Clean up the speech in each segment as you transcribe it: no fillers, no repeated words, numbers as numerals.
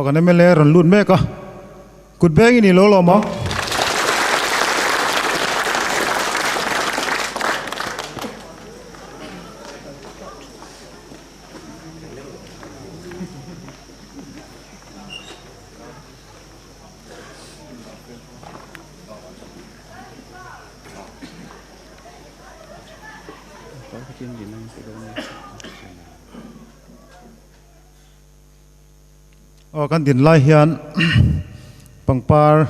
Aw kan mla rawn lut mek a, kut beng i ni lo lawm ang. Aw kan din lai hian pangpar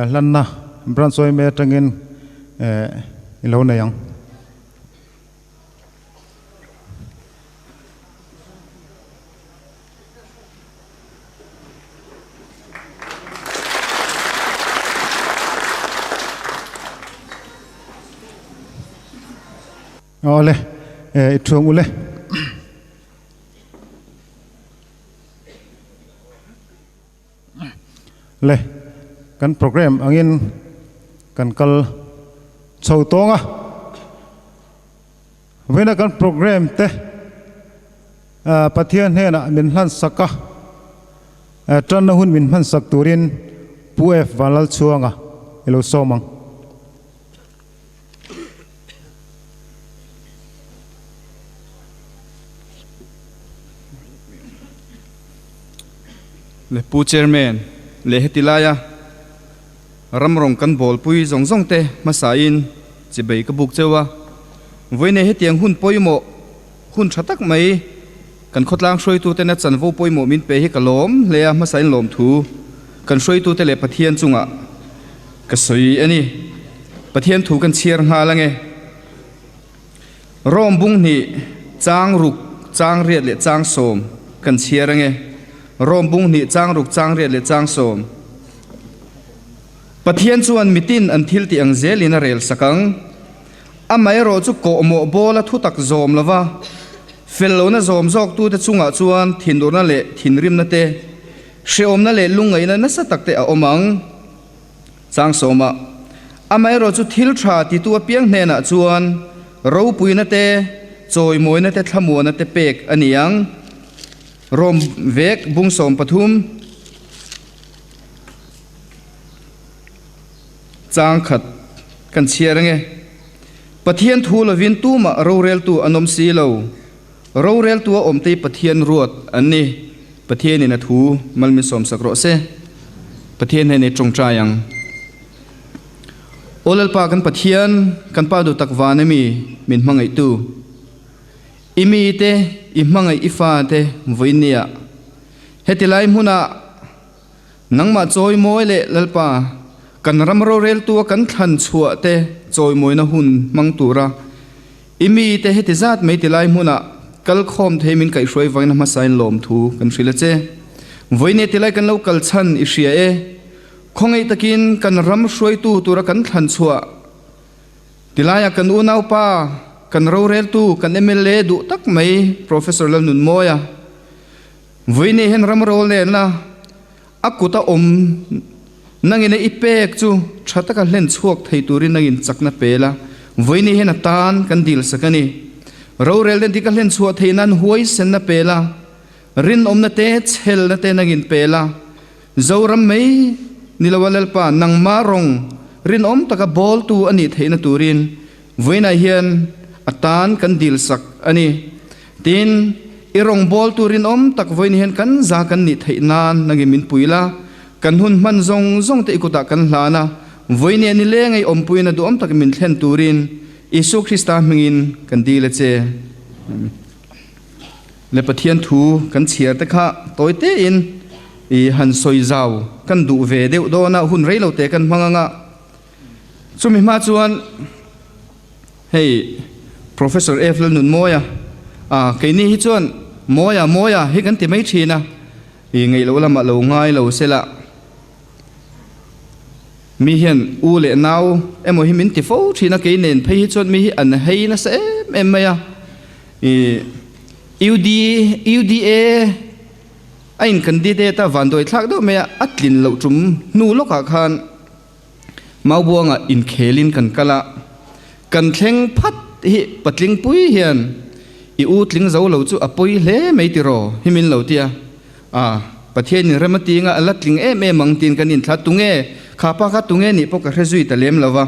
hlanna branch yma atangin i lo nei ang. Awle, i thuang ule. Le, kan program angin kan kal chho tawng a. Vawiina kan program te Pathian hnenah min hlan sak a, tanna hun min hman sak turin Pu F Vanlalchhuanga i lo sawm ang. Le Pu Chairman leh heti laia ram rawng kan bawlpui zawng zawng te hmasain chibei ka buk cheu a. Vawiin hetiang hun pawimawh hun tha tak mai kan khawtlang hruaituten a chanvo pawimawh min pe hi ka lawm hle a, hmasain lawmthu kan hruaitute leh Pathian chungah ka sawi a ni. Pathian thu kan chhiar nghal ange. Rom bung hnih chang ruk chang riat leh chang sawm kan chhiar ange. Rom bung hnih chang ruk chang riat leh chang sawm. Pathian chuan mitin an thil tih ang zelin a rel sak ang. Amaherawh chu kawhmawh bawla thutak zawm lova fel lohna zawm zawktute chungah chuan thinurna leh thinrimna te, hrehawmna leh lungngaihna nasa tak te a awm ang. Chang sawmah, Amaherawh chu thil tha titu apiang hnenah chuan ropuina te, chawimawina te, thlamuana te pek a ni ang. Rom vek bung 13. Chang khat kan chhiar ange. Pathian thu lovin tumah roreltu an awm si lo. Roreltu a awm te hi Pathian ruat an ni. Pathianin a thu mal min sawmsak rawh se. Pathian hnenah i tawngtai ang. Aw Lalpa kan Pathian, kan Pa duhtak van ami min hmangaihtu. I mite, i hmangaih i fate vawinia. Heti lai hmunah Nangmah chawimawi leh Lalpa, kan ram roreltua kan thlan chhuah te chawimawina hun hmang tura i mite heti zat mai ti lai hmuna kal khawm thei min kaihhruai vaina hmasain lawmthu kan hrilh a che. Vawiin ti lai kan lo kal chhan i hria e. Khawngaih takin kan ram hruaitu tura kan thlan chhuah ti laiah kan unaupa, kan roreltu, kan mla duh tak mai Professor Lalnunmawia, Vawiin hian ram rawl nenna a kut a awm nangin a i pek chu tha taka hlen chhuak thei turin nangin chakna pe la, vawiin hian a tan kan dil sak a ni. Rorel den dik a hlen chhuah theih nan huaisenna pe la, rinawmna te chhelna te nangin pe la, Zoram mai ni lo a Lalpa nangma rawng rinawm taka bawltu a nih theihna turin vawiinah hian a tan kan dil sak a ni. Tin, i rawngbâwl tûr inawm tak vawiin hian kan za kan nih theih nân nangin min pui la, kan hun hman zawng zawng te i kutah kan hlân a, vawiin nia nileng ei awmpuiin a duhawm takin min thlen tûrin Isua Krista hmingin kan dîl a che. Amen. Le Pathian thu kan chhiar te kha tawi tein i han sawi zau kan duh ve deuh dawn a, hun rei lo te kan hmang ang a. Chumi hma chuan Hei Professor F Lalnunmawia a keini hi chuan Mawia Mawia hi kan ti mai thin a, i ngaih loh lamah lo ngai lo se la. Mi hian u leh nau emaw hi min ti fo thin a, kei nen phei hi chuan mi hi an hei nasa em em mai a. I UD UDA a in candidate a vanduai thlak deuh mai a, a tlin loh tum hnu lawkah khan Maubuangah inkhelin kan kal a, kan thleng phat hi patling pui hian i u tling zo lo chu a pawi hle mai tiraw hi min lo ti a, a. Pathianin rem a ti anga a la tling em em ang tiin kan inthla tunge kha pa kha tunge nih pawh ka hre zui ta lem lo va.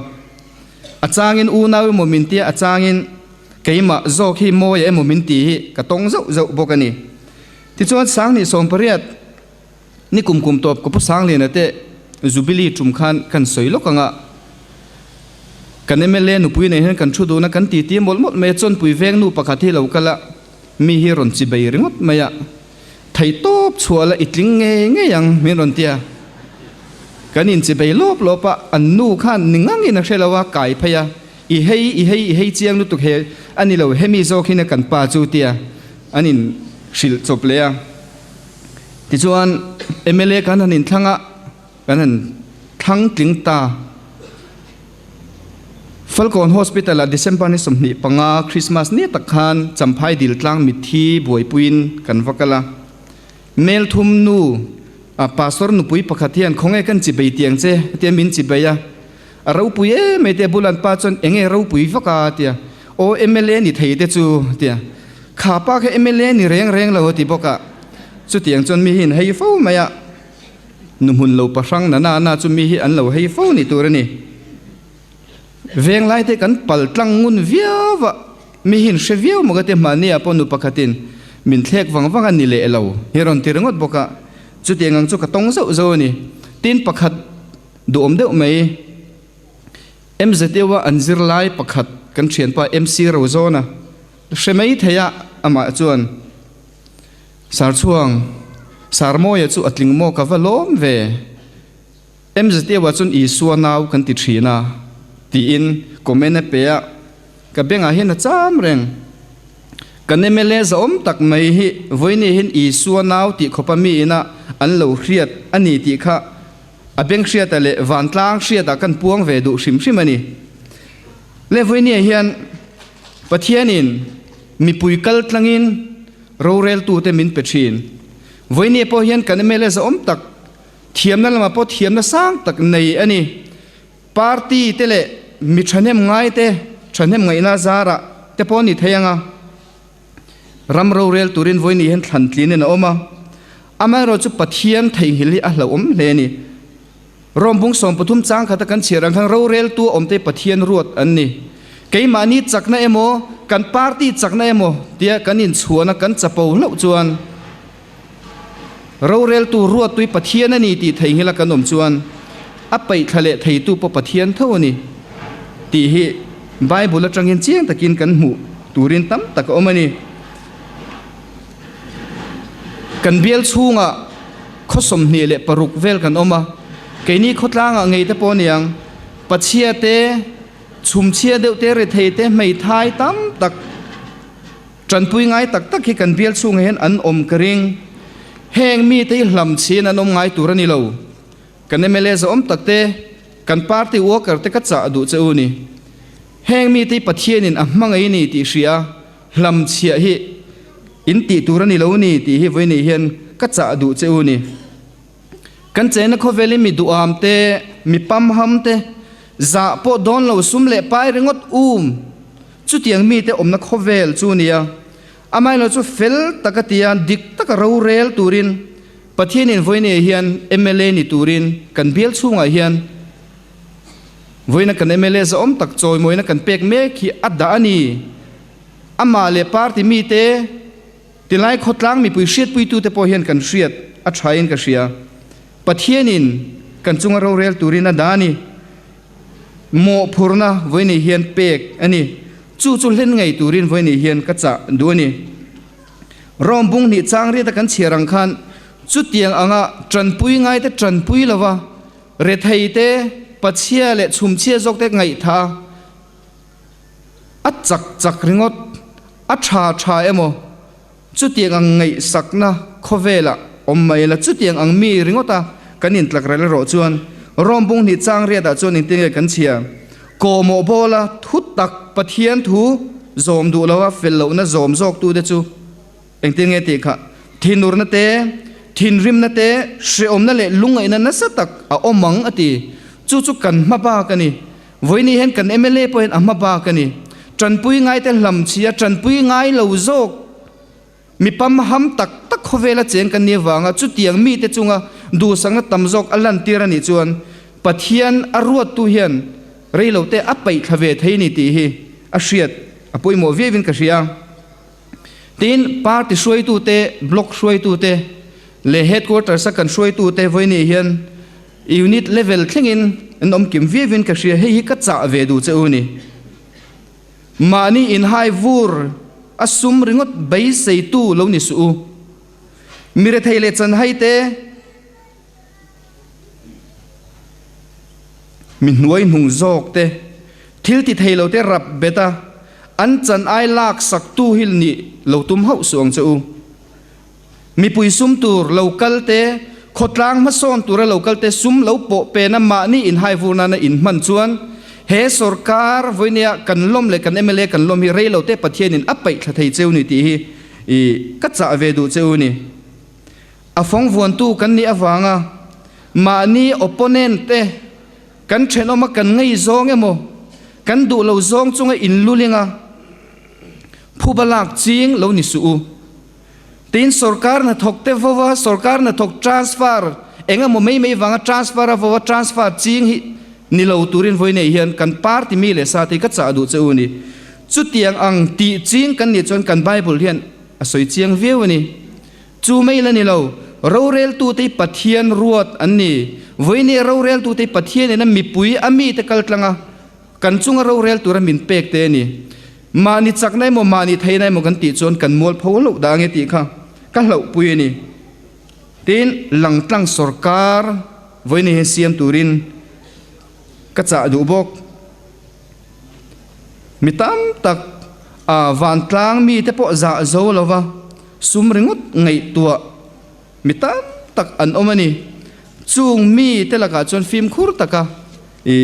A changin unau emaw min tia a changin keimah zawk hi mawi emaw min ti hi ka tawng zauh zauh bawk a ni. Tichuan Sangni 18 ni kum kum tawp ka pu Sangliana te Jubilee tum khan kan sawi lawk anga kan mla nupui nei hian kan thu duhna kan titi mawlh mawlh mai a chawnpui veng nu pakhat hi lo kal a mi hi rawn chi bei ringawt mai a thei tawp chhuah la i tling ngei ngei ang min rawn tia kan in chi bei lawp lawp a an nu khan ni ngangin a hre lo a kai phei a i hei i hei i hei chiang lutuk he a ni lo hemi zawk hin a kan pa chu tia an in hrilh chawp leh a. Tichuan mla kan han inthlang a, kan han thlang tling ta. Falkawn Hospital ah December ni 25 Christmas ni tak khan Champhai dil tlang mitthi buaipuiin kan va kal a. Mel thum nu a Pastor nupui pakhat hian khawnge kan chi bei tiang che tia min chi bei a. A ropui em mai tia bulan pa chuan enge ropui vak a tia aw mla ni thei te chu tia kha pa kha mla ni reng reng lo a ti bawk a chutiang chuan mi hi an hei fo mai a nu hmun lo pahrang na na na chu mi hi an lo hei fo ni tur a ni veng lai te kan pal tlang ngun viau a mi hi an hre viau maw ka ti mahni ah pawh nu pakhatin min thlek vang vang a ni leh lo hi rawn ti ringawt bawk a chutiang ang chu ka tawng zauh zauh a ni tin pakhat Duhawm deuh mai. MZU-a an zirlai pakhat kan thianpa MC Rozawna hre mai thei a, amah chuan Sarchhuang, Sarmawia chu a tling maw ka va lawm ve. MZU-ah chuan Isua nau kan ti thin a, tiin comment a pe a, ka bengah hian a cham reng. Kan mla zahawm tak mai hi vawiin hian Isua nau tih khawpa mi ina an lo hriat a ni tih kha A beng hriata leh vantlang hriatah kan puang ve duh hrim hrim a ni. Le vawinia hian Pathianin mipui kal tlangin roreltute min pe thin. Vawinia pawh hian kan mla zahawm tak, thiamna lamah pawh thiamna sang tak nei a ni. Party te leh mi thahnem ngai te thahnem ngaihna zarah te pawh a ni thei ang a. Ram rorel turin vawiin hian thlan tlinin a awm a, amaherawhchu Pathian theihnghilh hi a hlauhawm hle a ni. Rom bung 13 chang khata kan chhiar ang khan roreltu a awmte Pathian ruat an ni. Keimahni chakna emaw, kan party chakna emaw tia kan inchhuahna kan chapo hlauh chuan roreltu ruattui Pathian a ni tih theihnghilha kan awm chuan a peihthla leh theitu pawh Pathian tho a ni tih hi Bible atangin chiang takin kan hmuh turin tam tak a awm a ni. Kan bial chhungah khaw 26 vel kan awm a, keini khawtlangah ngei te pawh aniang Pachhia te, chhumchhia deuh te, rethei te, hmeithai tam tak, Tanpui ngai tak tak hi kan bial chhungah hian an awm ka ring. Heng mite hi hlam chhin an awm ngai tur a ni lo. Kan mla zahawm tak te, kan party worker te ka chah duh che u ni. Heng mite hi Pathianin a hmangaih ni tih hria hlam chhiah hi in tih tur a ni lo ni tih hi vawiin hian ka chah duh che u ni. Kan chenna khawvelin mi duham te, mi pamham te, zah pawh dawn lo sum leh pai ringawt um Chutiang mite awmna khawvel chu nia, amaherawh chu fel taka tia dik taka rorel turin Pathianin vawinia hian mla ni turin kan bial chhungah hian vawiina kan mla zahawm tak chawimawina kan pek mek hi a dah a ni. Amah leh party mite tilai khawtlang mipui hriatpuitute pawh hian kan hriat a thain ka hria. Pathianin kan chunga rorel turin a dah a ni. Mawhphurhna vawiin hian pek a ni. Chu chu hlen ngei turin vawiin hian ka chah duh a ni. Rom bung hnih chang riata kan chhiar ang khan chutiang anga tanpui ngaite tanpui lova retheite, pachhia leh chhumchhia zawkte ngaihtha a chak chak ringawt, a tha tha emaw chutiang ang ngaihsakna khawvelah awm mai la, chutiang ang mi ringawta kan intlak rel erawh chuan Rom bung hnih chang riatah chuan engtin nge kan chhia? Kawhmawh bawla thu tak Pathian thu zawm duh lova fel lohna zawm zawktute chu engtin nge tih kha thinurna te, thinrimna te, hrehawmna leh lungngaihna nasa tak a awm ang a ti. Chu chu kan hma bak a ni. Vawiin hian kan mla pawh hian a hma bak a ni. Tanpui ngaite hlamchhia, tanpui ngai lo zawk. Mi pamham tak tak khawvela cheng kan nih avanga chutiang mite chunga duhsakna tam zawk a lantir a nih chuan Pathian a ruattu hian reilote a paihthla ve thei ni tih hi a hriat a pawimawh viauin ka hria. Tin, party hruaitute, block hruaitute leh headquarters a kan hruaitute vawiin hian unit level thlengin an awm kim viauin ka hria, hei hi ka chah ve duh che u ni. Mahni inhai vur a sum ringawt beiseitu lo ni suh u. Mi rethei leh chanhai te, mi hnuai hnung zawk te, thil ti thei lo te rap bet a, an chan ai lak sak tu hi nih lo tum hauh suh ang che u. Mipui sum tur lo kal te, khawtlang hmasawn tura lo kal te sum lo pawh pena mahni inhai vur nana inhman chuan he sorkar vawinia kan lawm leh kan mla kan lawm hi rei lo te Pathianin a paih thla thei cheu ni tih hi i ka chah ve duh cheu ni. A fawng vuantu kan nih avanga mahni opponent te kan thenawma kan ngei zawng emaw kan duh lo zawng chunga inlulinga phuba lak ching lo ni suh u. Tin, sorkar hnathawk te vova sorkar hnathawk transfer eng emaw mai mai vanga transfer a vova transfer ching hi ni lo turin vawi nei hian kan party mi leh sa te hi ka chah duh che u ni. Chutiang ang tih ching kan nih chuan kan Bible hian a sawi chiang viau a ni. Chu mai la ni lo, roreltute hi Pathian ruat an ni. Vawi nei roreltute hi Pathian ina mipui a mite kal tlang a, Kan chunga rorel tura min pek te a ni. Mahni chakna emaw mahni theihna emaw kan tih chuan kan mual pho loh dah ange tih kha ka hlauhpui a ni. Tin, langtlang sorkar vawiin hi siam turin ka chah duh bawk. Mi tam tak a vantlang mite pawh zah zo lova sum ringawt ngaihtuah Mi tam tak an awm a ni. Chung mite lakah chuan fimkhur taka i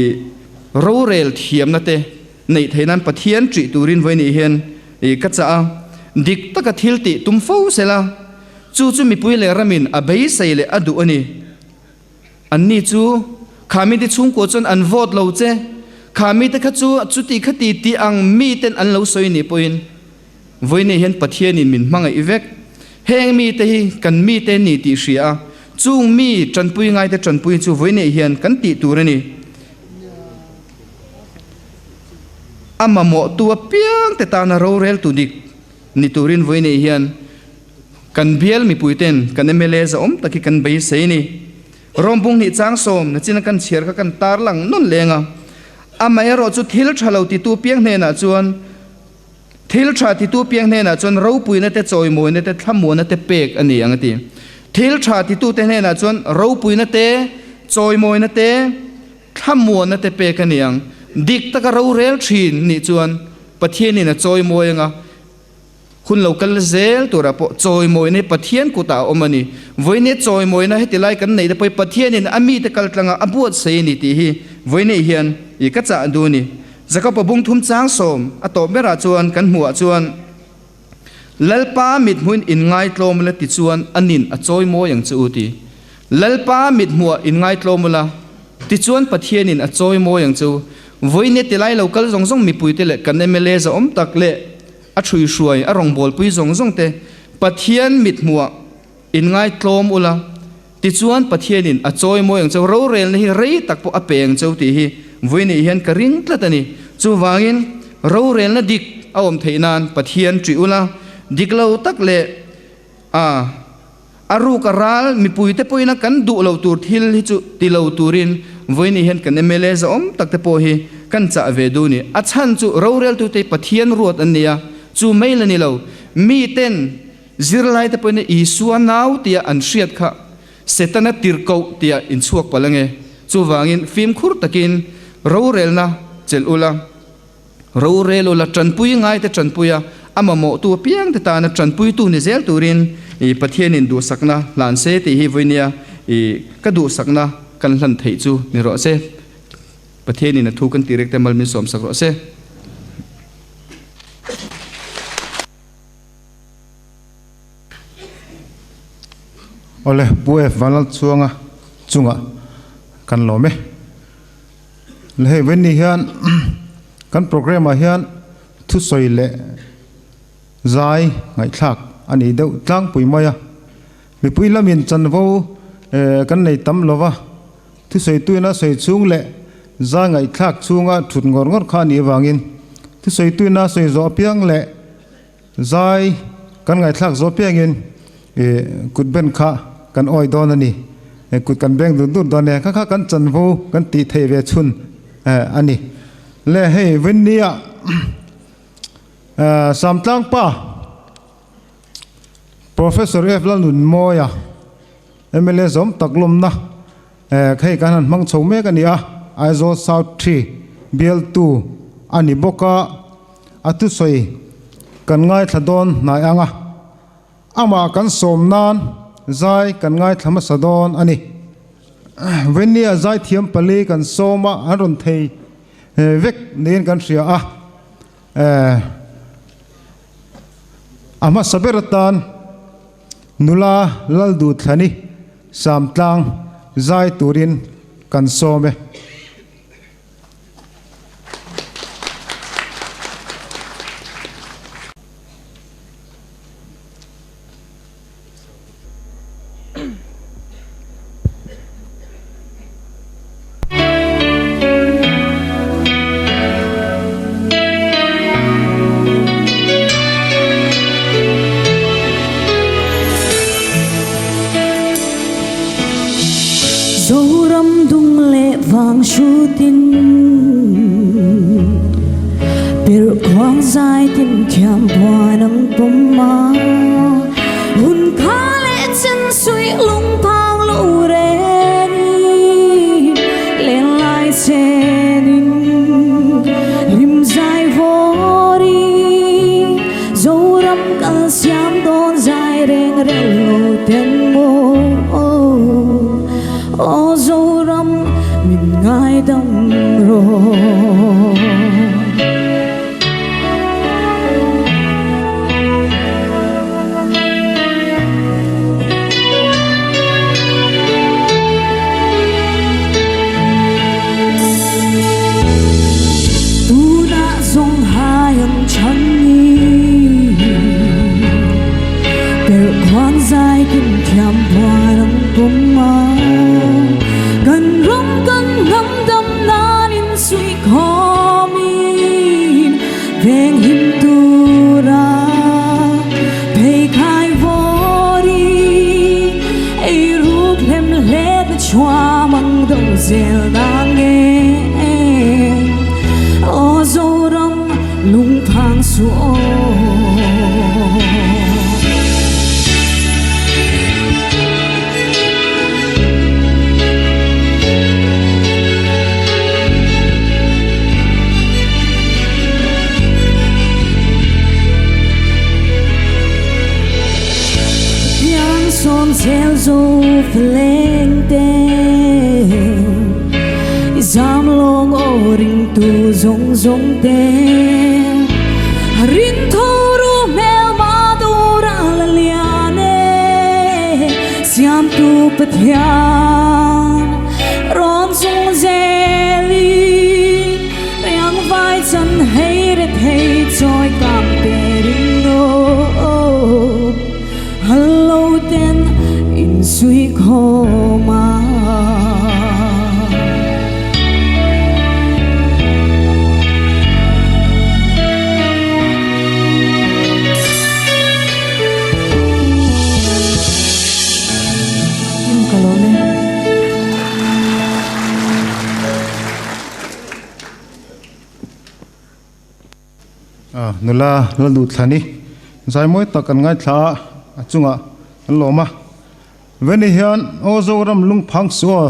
rorel thiamna te neih theih nan Pathian ṭih turin vawi nih hian i ka chah a. Dik taka thil tih tum fo sela, chu chu mipui leh ramin a beisei leh a duh a ni. Anni chu kha mite chhungkua chuan an vote lo che, kha mite kha chu chuti khati tih ang miten an lo sawi nih pawhin, Vawiinah hian Pathianin min hmangaih vek. Heng mite hi kan mite ni tih hria a, chung mi tanpui ngaite tanpui chu vawiinah hian kan tih tur a ni. A mamawhtu apiangte tana roreltu dik ni turin vawiinah hian kan bial mipuiten kan mla zahawm tak hi kan beisei a ni. Rawmbung hnih chang sawm nachina kan chhiar kha kan tarlang nawn leng a. Amaherawh chu thil tha lo titu piang hnenah chuan Thil tha titu piang hnenah chuan ropuina te, chawimawina te, thlamuana te pek a ni ang a ti. Thil tha titute hnenah chuan ropuina te, chawimawina te, thlamuana te pek a ni ang. Dik taka rorel thin nih chuan Pathianin a chawimawi anga hun lo kal zel turah pawh chawimawina hi Pathian kutah a awm a ni. Vawinia chawimawina heti lai kan neih te pawh hi Pathianin a mite kaltlanga a buatsaih a ni tih hi vawinia hian i ka chah duh a ni. Jakob-a bung thum chang sawm a tawp berah chuan kan hmuhah chuan, Lalpa mithmuhin inngaitlawm ula tichuan a nin a chawi mawi ang che u ti. Lalpa mithmuhah inngaitlawm ula tichuan Pathianin a chawi mawi ang che u. Vawiin tilai lo kal zawng zawng mipuite leh kan mla zahawm tak leh a ṭhuihruai a rawngbawlpui zawng zawng te Pathian mithmuhah Inngaitlawm ula, tichuan Pathianin a chawi mawi ang cheu, rorelna hi rei tak pawh a pe ang cheu tih hi vawinih hian ka ring tlat a ni. Chuvangin, rorelna dik a awm theih nan Pathian ṭih ula, dik lo tak leh a a ruk a ral mipuite pawhin a kan duh lo tur thil hi chu ti lo turin vawinih hian kan mla zahawm tak te pawh hi kan chah ve duh a ni. A chhan chu roreltute hi Pathian ruat an ni a, chu mai la ni lo, miten Zirlaite pawhin Isua nau tia an hriat kha Setana tirhkoh tia inchhuak palh ange. Chuvangin fimkhur takin rorelna chelh ula, rorel ula, tanpui ngaite tanpuia a mamawhtu apiangte tana tanpuitu ni zel turin Pathianin duhsakna hlan se tih hi vawinia ka duhsakna kan hlan theih chu ni rawh se. Pathianin a thu kan tih rekte mal min sawmsak rawh se. Awle, Pu F. Vanlalchuanga chungah kan lawm e. Le hei Wendy hian kan program ah hian thusawi leh zai ngaihthlak. a ni deuh tlangpui mai a. Mipui lamin chanvo kan nei tam lo va, thusawituina sawi chhung leh zai ngaihthlak chhunga thut ngawr ngawr kha a nih avangin thusawituina sawi zawh apiang leh zai kan ngaihthlak zawh apiangin kut ben kha kan awi dawn a ni. Kut kan beng dur dur dawn e. Kha kha kan chanvo kan tih theih ve chhun a ni. Le hei Vinny-a Samtlangpa. Professor F Lalnunmawia, mla zawm tak lawmna hei kan han hmang chho mek a ni a, Aizawl South Tree bialtu a ni bawk a, a thusawi kan ngaithla dawn hnai ang a, amah kan sawm nan zai kan ngaithla hmasa dawn a ni. Venia zaithiam pali kan sawm a, an rawn thei vek niin kan hria a. A hmasa ber atan nula Lalduhthlani Samtlang zai turin kan sawm e. Zoram dung leh vang hrutin Perh khuang zai tin thiam buan ang pawm a Hun kha leh chen suih lungphang lu rengin Lenlai chenin hlim zai vawrin Zoram kal siam dawn zai reng reng lo ten maw Aw Zoram min ngaidam rawh. Tunah zawng hai ang chhan ni Perh khuan zai kim thiam buan ang pawm a Kan ram kan hnam dam nan in suih Khawmin venghim tura pheikhai vawrin ei ruk hlem hlet na chhuam ang do zel nang e. Aw Zoram lungphang suh aw. Piang sawm zel zo phaleng te I zam lawng aw ringtu zawng zawng te Rin tho ru hmel ma tura la lian e Siamtu Pathian rawn chung zelin Riang vai chan hei re thei chawi kang te ring lo Hallo ten in sui khawm a. Ka lawm e. Nula Lalduhthlani zai mawi tak kan ngaithla a, a chungah kan lawm a. Veni hian Aw Zoram lungphang suh aw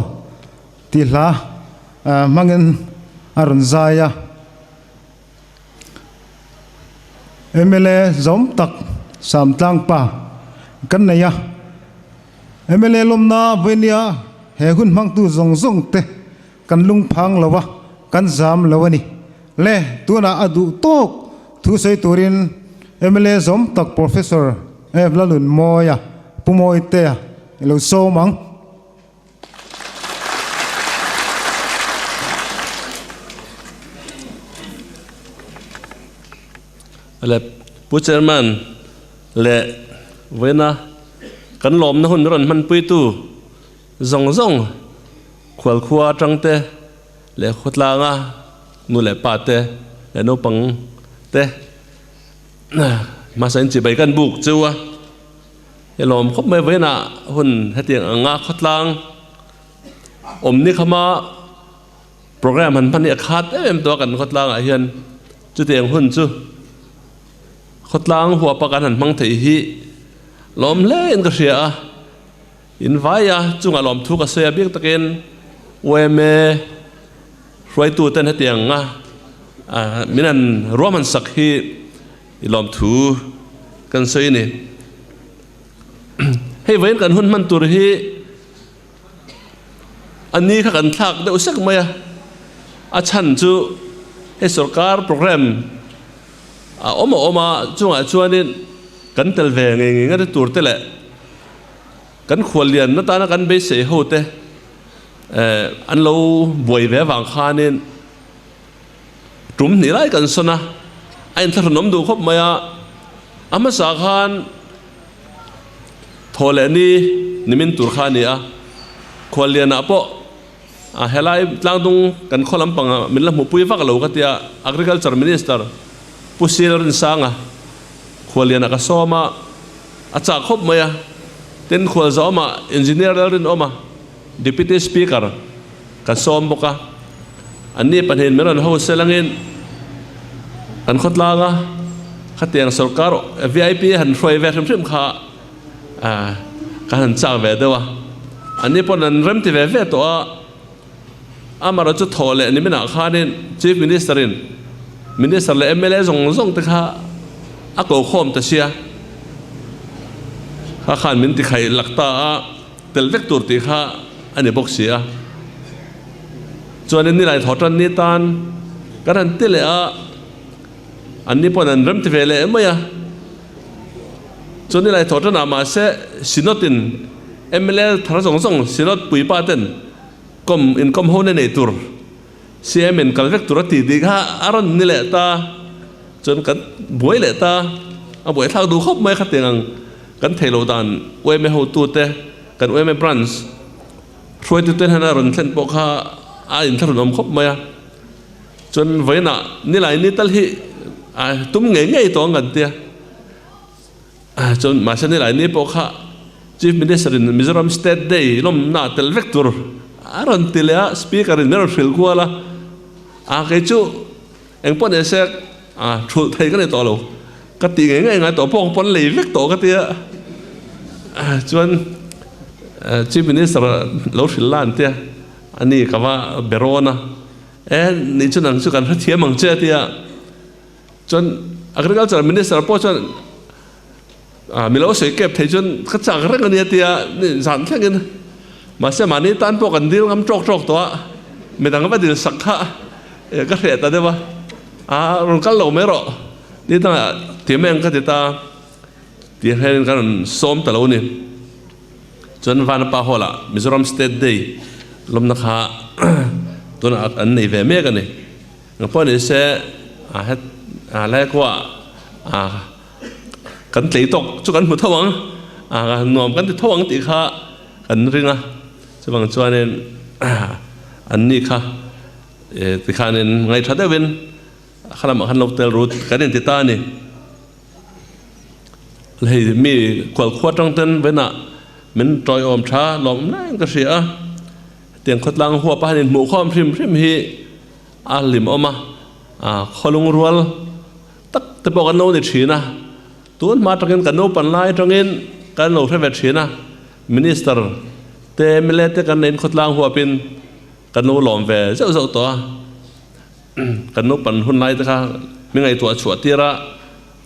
tih hla hmangin a rawn zai a. Mla zawm tak Samtlang pa kan nei a, mla lawmna vawinia he hun hmangtu zawng zawng te kan lungphang lo a, kan zam lo a ni. Le, tunah a duh tawk thu sawi turin mla zawm tak Professor F Lalunmawia, Pu Mawitea i lo sawm ang. Le Pu Chairman leh Vawiina kan lawmna hun rawn hmanpuitu zawng zawng khualkhua atangte leh khawtlanga nu leh pa te leh naupang te hmasa in chibai kan buk cheu a, he lawm khawp mai vawiina hun hetiang anga khawtlang awm ni khama Program han hman hi a khat em em tawh a kan khawtlangah hian chutiang hun chu khawtlang huapa kan han hmang theih hi lawm hle in ka hria a, in vai a chungah lawmthu ka sawi a bik takin yma hruaitu ten hetiang a min han ruahman sak hi i lawmthu kan sawi a ni. Hei vawiin kan hun hman tur hi. A ni kha kan thlak deuh sek mai a, a chhan chu hei sorkar program a awm a awm a, chungah chuanin kan tel ve ngei ngei ngei tur te leh kan khuallian atana kan beisei ho te eh an lo buai ve avang khanin tum hnih lai kan sawn a, a inthlahrunawm duh khawp mai a, a hmasa khan. Thaw leh ni nimin tur kha a ni a, Khuallianah pawh a helai tlangdung kan khaw lampang min la hmuhpui vak lo ka tia Agriculture Minister Pu Sil Rinsanga Khuallianah ka sawm a, a chak khawp mai a, tin Khualzawma Engineer Lalrinawma Deputy Speaker ka sawm bawk a, anni pahnihin min rawn ho sel angin kan khawtlang a, khatiang sorkar vip han hruai ve hrim hrim kha ka han chak ve deuh a, anni pawn an rem ti ve ve tawh a, amarawh chu thawh leh niminah khanin Chief Minister in Minister leh mla zawng zawng te kha a ko khawm ta sia, kha khan min tikhaih lak ta a. Tel vek tur tih kha a ni bawk si a. Chuanin nilai thaw tan ni tan kan han ti leh a, an ni pawn an rem ti ve leh mai a. Chuan nilai thaw tanah mahse Synod in mla thar zawng zawng Synod puipa ten kawm inkawm ho na nei tur CM in kal vek tur a ti tih kha a rawn ni leh ta. Chuan kan buai leh ta, a buaithlak duh khawp mai khatiang ang. Kan thei lo dan yma hotute, kan yma branch hruaitute hnena rawn thlen pawh kha a inthlahrun awm khawp mai a. Chuan vawiinah nilai ni tal hi a tum ngei ngei tawh ang kan tia. Chuan mahse nilai ni pawh kha Chief Minister in Mizoram State Day lawmna tel vek tur a rawn ti leh a, Speaker in min rawn hrilh kual a. A kei chu Engpawh ni se a thulh thei ka ni tawh lo, ka tih ngei ngei ngai tawh pawh pawn lei vek tawh ka tia chuan Chief Minister lo hrilh la an tia a ni ka va be rawn a, e ni chu nang chu kan hrethiam ang che a tia chuan Agriculture Minister pawh chuan a mi lo sawi kep thei chuan ka chak reng a nia tia zan thlengin mahse mahni tan pawh kan dil ngam tawk tawk tawh a midang va dil sak kha ka hreh ta deuh a a rawn kal lo mai rawh ni dangah ti mai ang ka ti ta tih hian kan rawn sawm ta lo a ni chuan Vanapa Hall ah Mizoram State Day lawmna kha tunah an nei ve mek a ni engpawh ni se a het a laikua a. Kan tlei tawk chu kan hmu tho ang, nuam kan ti tho ang tih kha kan ring a, chuvang chuanin an ni kha tikhanin ngaihṭha deuhin kha lamah khan lo tel ru kan inti ta a ni. Hei mi khualkhua aṭang ten vawiinah min tawiawm ṭha lawm laiin ka hria a, hetiang khawtlang huapa han inhmuhkhawm hrim hrim hi a hlimawm a, khawlung rual. Tak te pawh kan lo ni thin a, tun hma atangin kan naupan lai atangin kan lo hre ve thin a, Minister te mla te kan nein khawtlang huapin kan lo lawm ve zeuh zeuh tawh a, kan naupan hun lai te kha mi ngaihtuah chhuah tir a,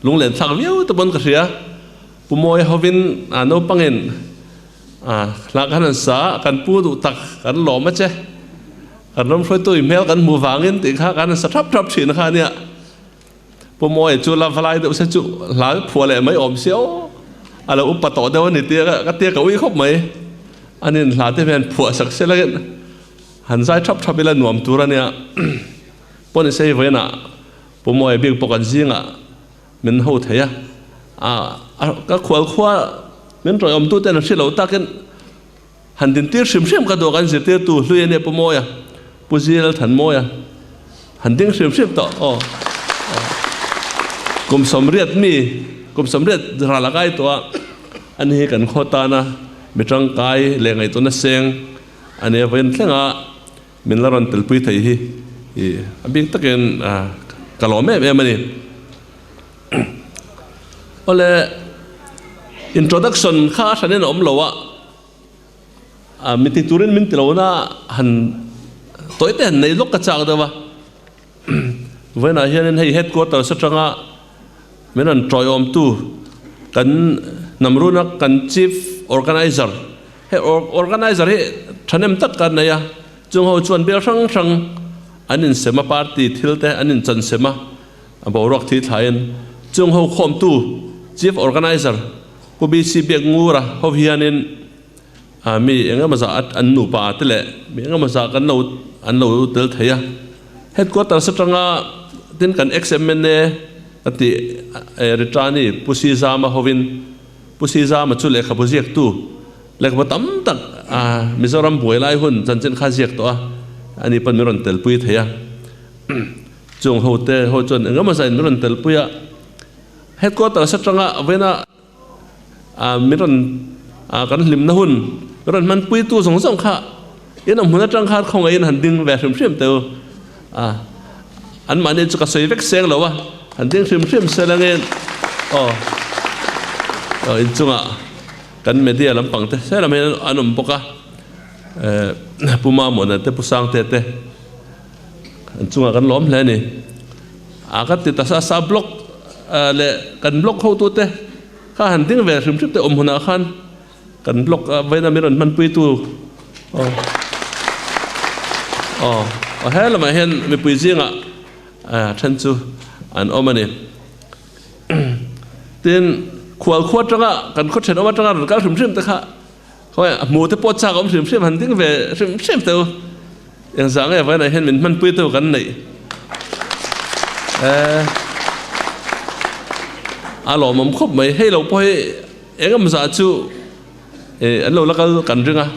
lunglen thlak viau te pawn ka hria, Pu Mawia hovin naupangin hla khan an sa a, kan pu duh tak kan lawm a che, kan ram hruaitu i hmel kan hmu vangin tih kha kan han sa thap thap thin kha ania. Pu Mawia chu la valai deuh se chu hla phuah leh mai awm sia aw, a lo upa tawh deuh a ni tia ka tia ka ui khawp mai. Anin hla te hian phuah sak se la han zai thap thap ila nuam tur ania. Pawn i sei vawiinah Pu Mawia bik pawh kan zingah min ho thei a, a Ka khual khua min rawi awmtu ten an hre lo takin han dintir hrim hrim ka duh a, kan zirtirtu hlui a nia Pu Mawia, Pu Zil Thanmawia han ding hrim hrim tawh aw. Kum 80 mi, kum 80 ral a kai tawh a, ani hi kan khaw tana mi tangkai leh ngaihtuahna seng a nia vawiin thlenga min la rawn telpui thei hi a bik takin ka lawm em em a ni. Awle introduction kha a hranin a awm lo a, a mi ti turin min ti lo na han tawi te han nei lawk ka chak deuh a. Vawiinah hianin hei headquarters atanga min rawn tawiawmtu kan Namruna kan chief organizer, hei organizer hi thahnem tak kan nei a, chung ho chuan bial hrang hrang an insem a, party thil te an inchansem a. A boruak thi thlaiin chung ho khawmtu Chief Organizer Pu BC Biakngura ho hianin mi engemaw zah an nupa te leh mi engemaw zah kan lo an lo tel thei a. Headquarters atanga tin kan ex-MNA a tih Ritrani Pu Sizama hovin Pu Sizama chu lehkhabu ziaktu lehkhabu tam tak Mizoram buai lai hun chanchin kha ziak tawh a, ani pawn min rawn telpui thei a. Chung ho te ho chuan engemaw zain min rawn telpui a, headquarters atanga vawiina min rawn kan hlimna hun min rawn hmanpuitu zawng zawng kha in awm hmun atang khan khawngaihin han ding ve hrim hrim teh u a, anmahni chu ka sawi vek seng lo a, han ding hrim hrim se langin aw aw inchungah kan media lampang te se lam hian an awm bawk a, Pu Mamawna te Pu Sangte te. An chungah kan lawm hle a ni. A ka ti ta sa sa block leh kan block hotute kha han ding ve hrim hrim te awm hunah khan kan block vawiina min rawn hmanpuitu aw aw aw he lamah hian mipui zingah then chu an awm a ni. Tin, khual khua atanga kan khaw thenawm atanga rawn kal hrim hrim te kha Khawi a hmu te pawh chak awm hrim hrim han ding ve hrim hrim teu. Engzah nge vawiinah hian min hmanpui teu kan neih. Eh a lawmawm khawp mai. Hei lo pawh hi engemaw zah chu eh an lo la kal kan ring a.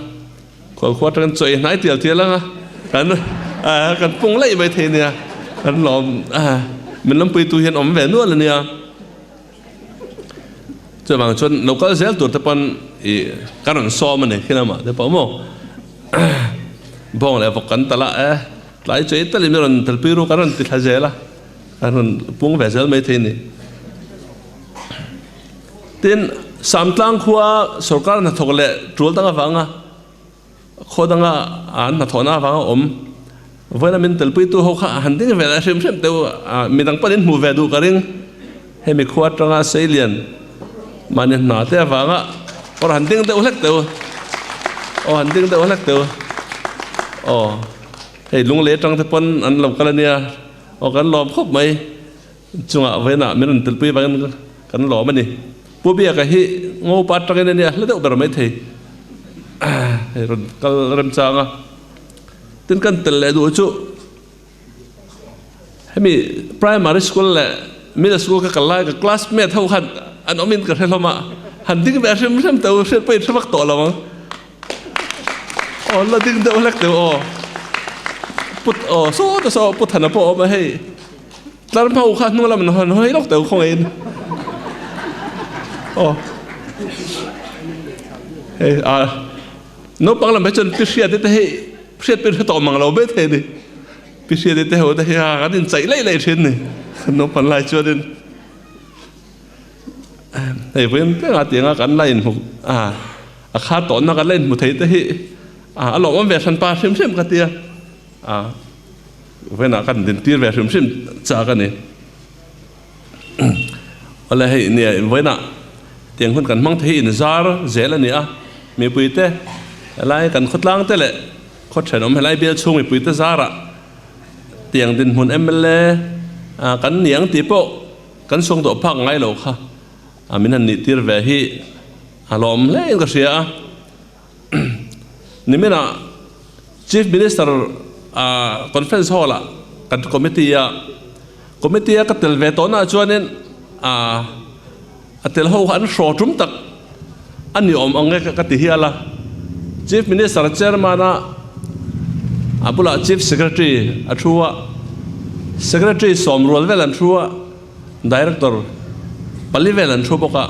Khualkhua atangin chaw ei hnai tial tial ang a kan kan pung laih mai thei nia. Kan lawm min lampuitu hian awm ve nual a nia. Chuvang chuan lo kal zel tur te pawn i ka rawn sawm a ni khi lamah te pawh maw bawng leh vawk kan tal a e tlai chei talin mi rawn telpui ru kan rawn ti thla zel a kan rawn pung ve zel mai thei a ni. Tin, Samtlang khua sorkar hnathawk leh tul dang avanga Khaw danga an hnathawhna avanga awm vawiin a min telpuitu ho kha han ding ve leh hrim hrim teuh a, midang pawhin hmuh ve duh ka ring. Hemi khua atanga Seilian mahni hna te avanga awr han ding deuh hlek teuh aw han ding deuh hlek teuh aw hei lunglei atang te pawn an lo kal ania aw kan lawm khawp mai. Chungah vawiinah min rawn telpui avangin kan lawm a ni. Pu Biaka hi Ngopa atangin a nia hla deuh ber maithei. Hei rawn kal remchang a. Tin kan tel leh duh chu hemi primary school leh middle school ka kal lai ka classmate ho khan an awmin ka hre hlawm a. Han ding ve hrim hrim teuh hriat pawhin hre vak tawh lo ang. Aw la ding deuh hlek deuh aw. Put aw saw te saw Pu Thana pawh a awm a hei. Tlar hma u kha hnung lam an hawi lawk deuh khawngaihin. Aw. Hei a naupang lam hi chuan pi hriat te hei hriat pawh hre tawh mang lo mai thei a ni. Pi hriat te ho te hi a kan inchaih laih laih thin a ni. Naupang lai chuanin hei vawiin tengah tianga kan la inhmu a a kha tawhna kan la inhmu thei te hi a lawmawm ve hranpa hrim hrim ka tia. A vawiinah kan dintir ve hrim hrim chak a ni. Awle hei nia vawiinah tiang hun kan hmang thei hi inzar zel a ni a, mipuite helai kan khawtlang te leh khaw thenawm helai bial chhung mipuite zarah tiang dinhmun mla kan niang tih pawh kan suang tawh phak ngai lo kha a min han nihtir ve hi a lawm hle in ka hria a. Niminah Chief Minister conference hall ah kan committee a, committee a ka tel ve tawh naah chuanin. A tel ho kha an hraw tum tak a ni awm ang e ka ti hial a. Chief Minister Chairman a a bulah Chief Secretary a thu a, Secretary sawmrual vel an thu a, Director pali vel an thu bawk a.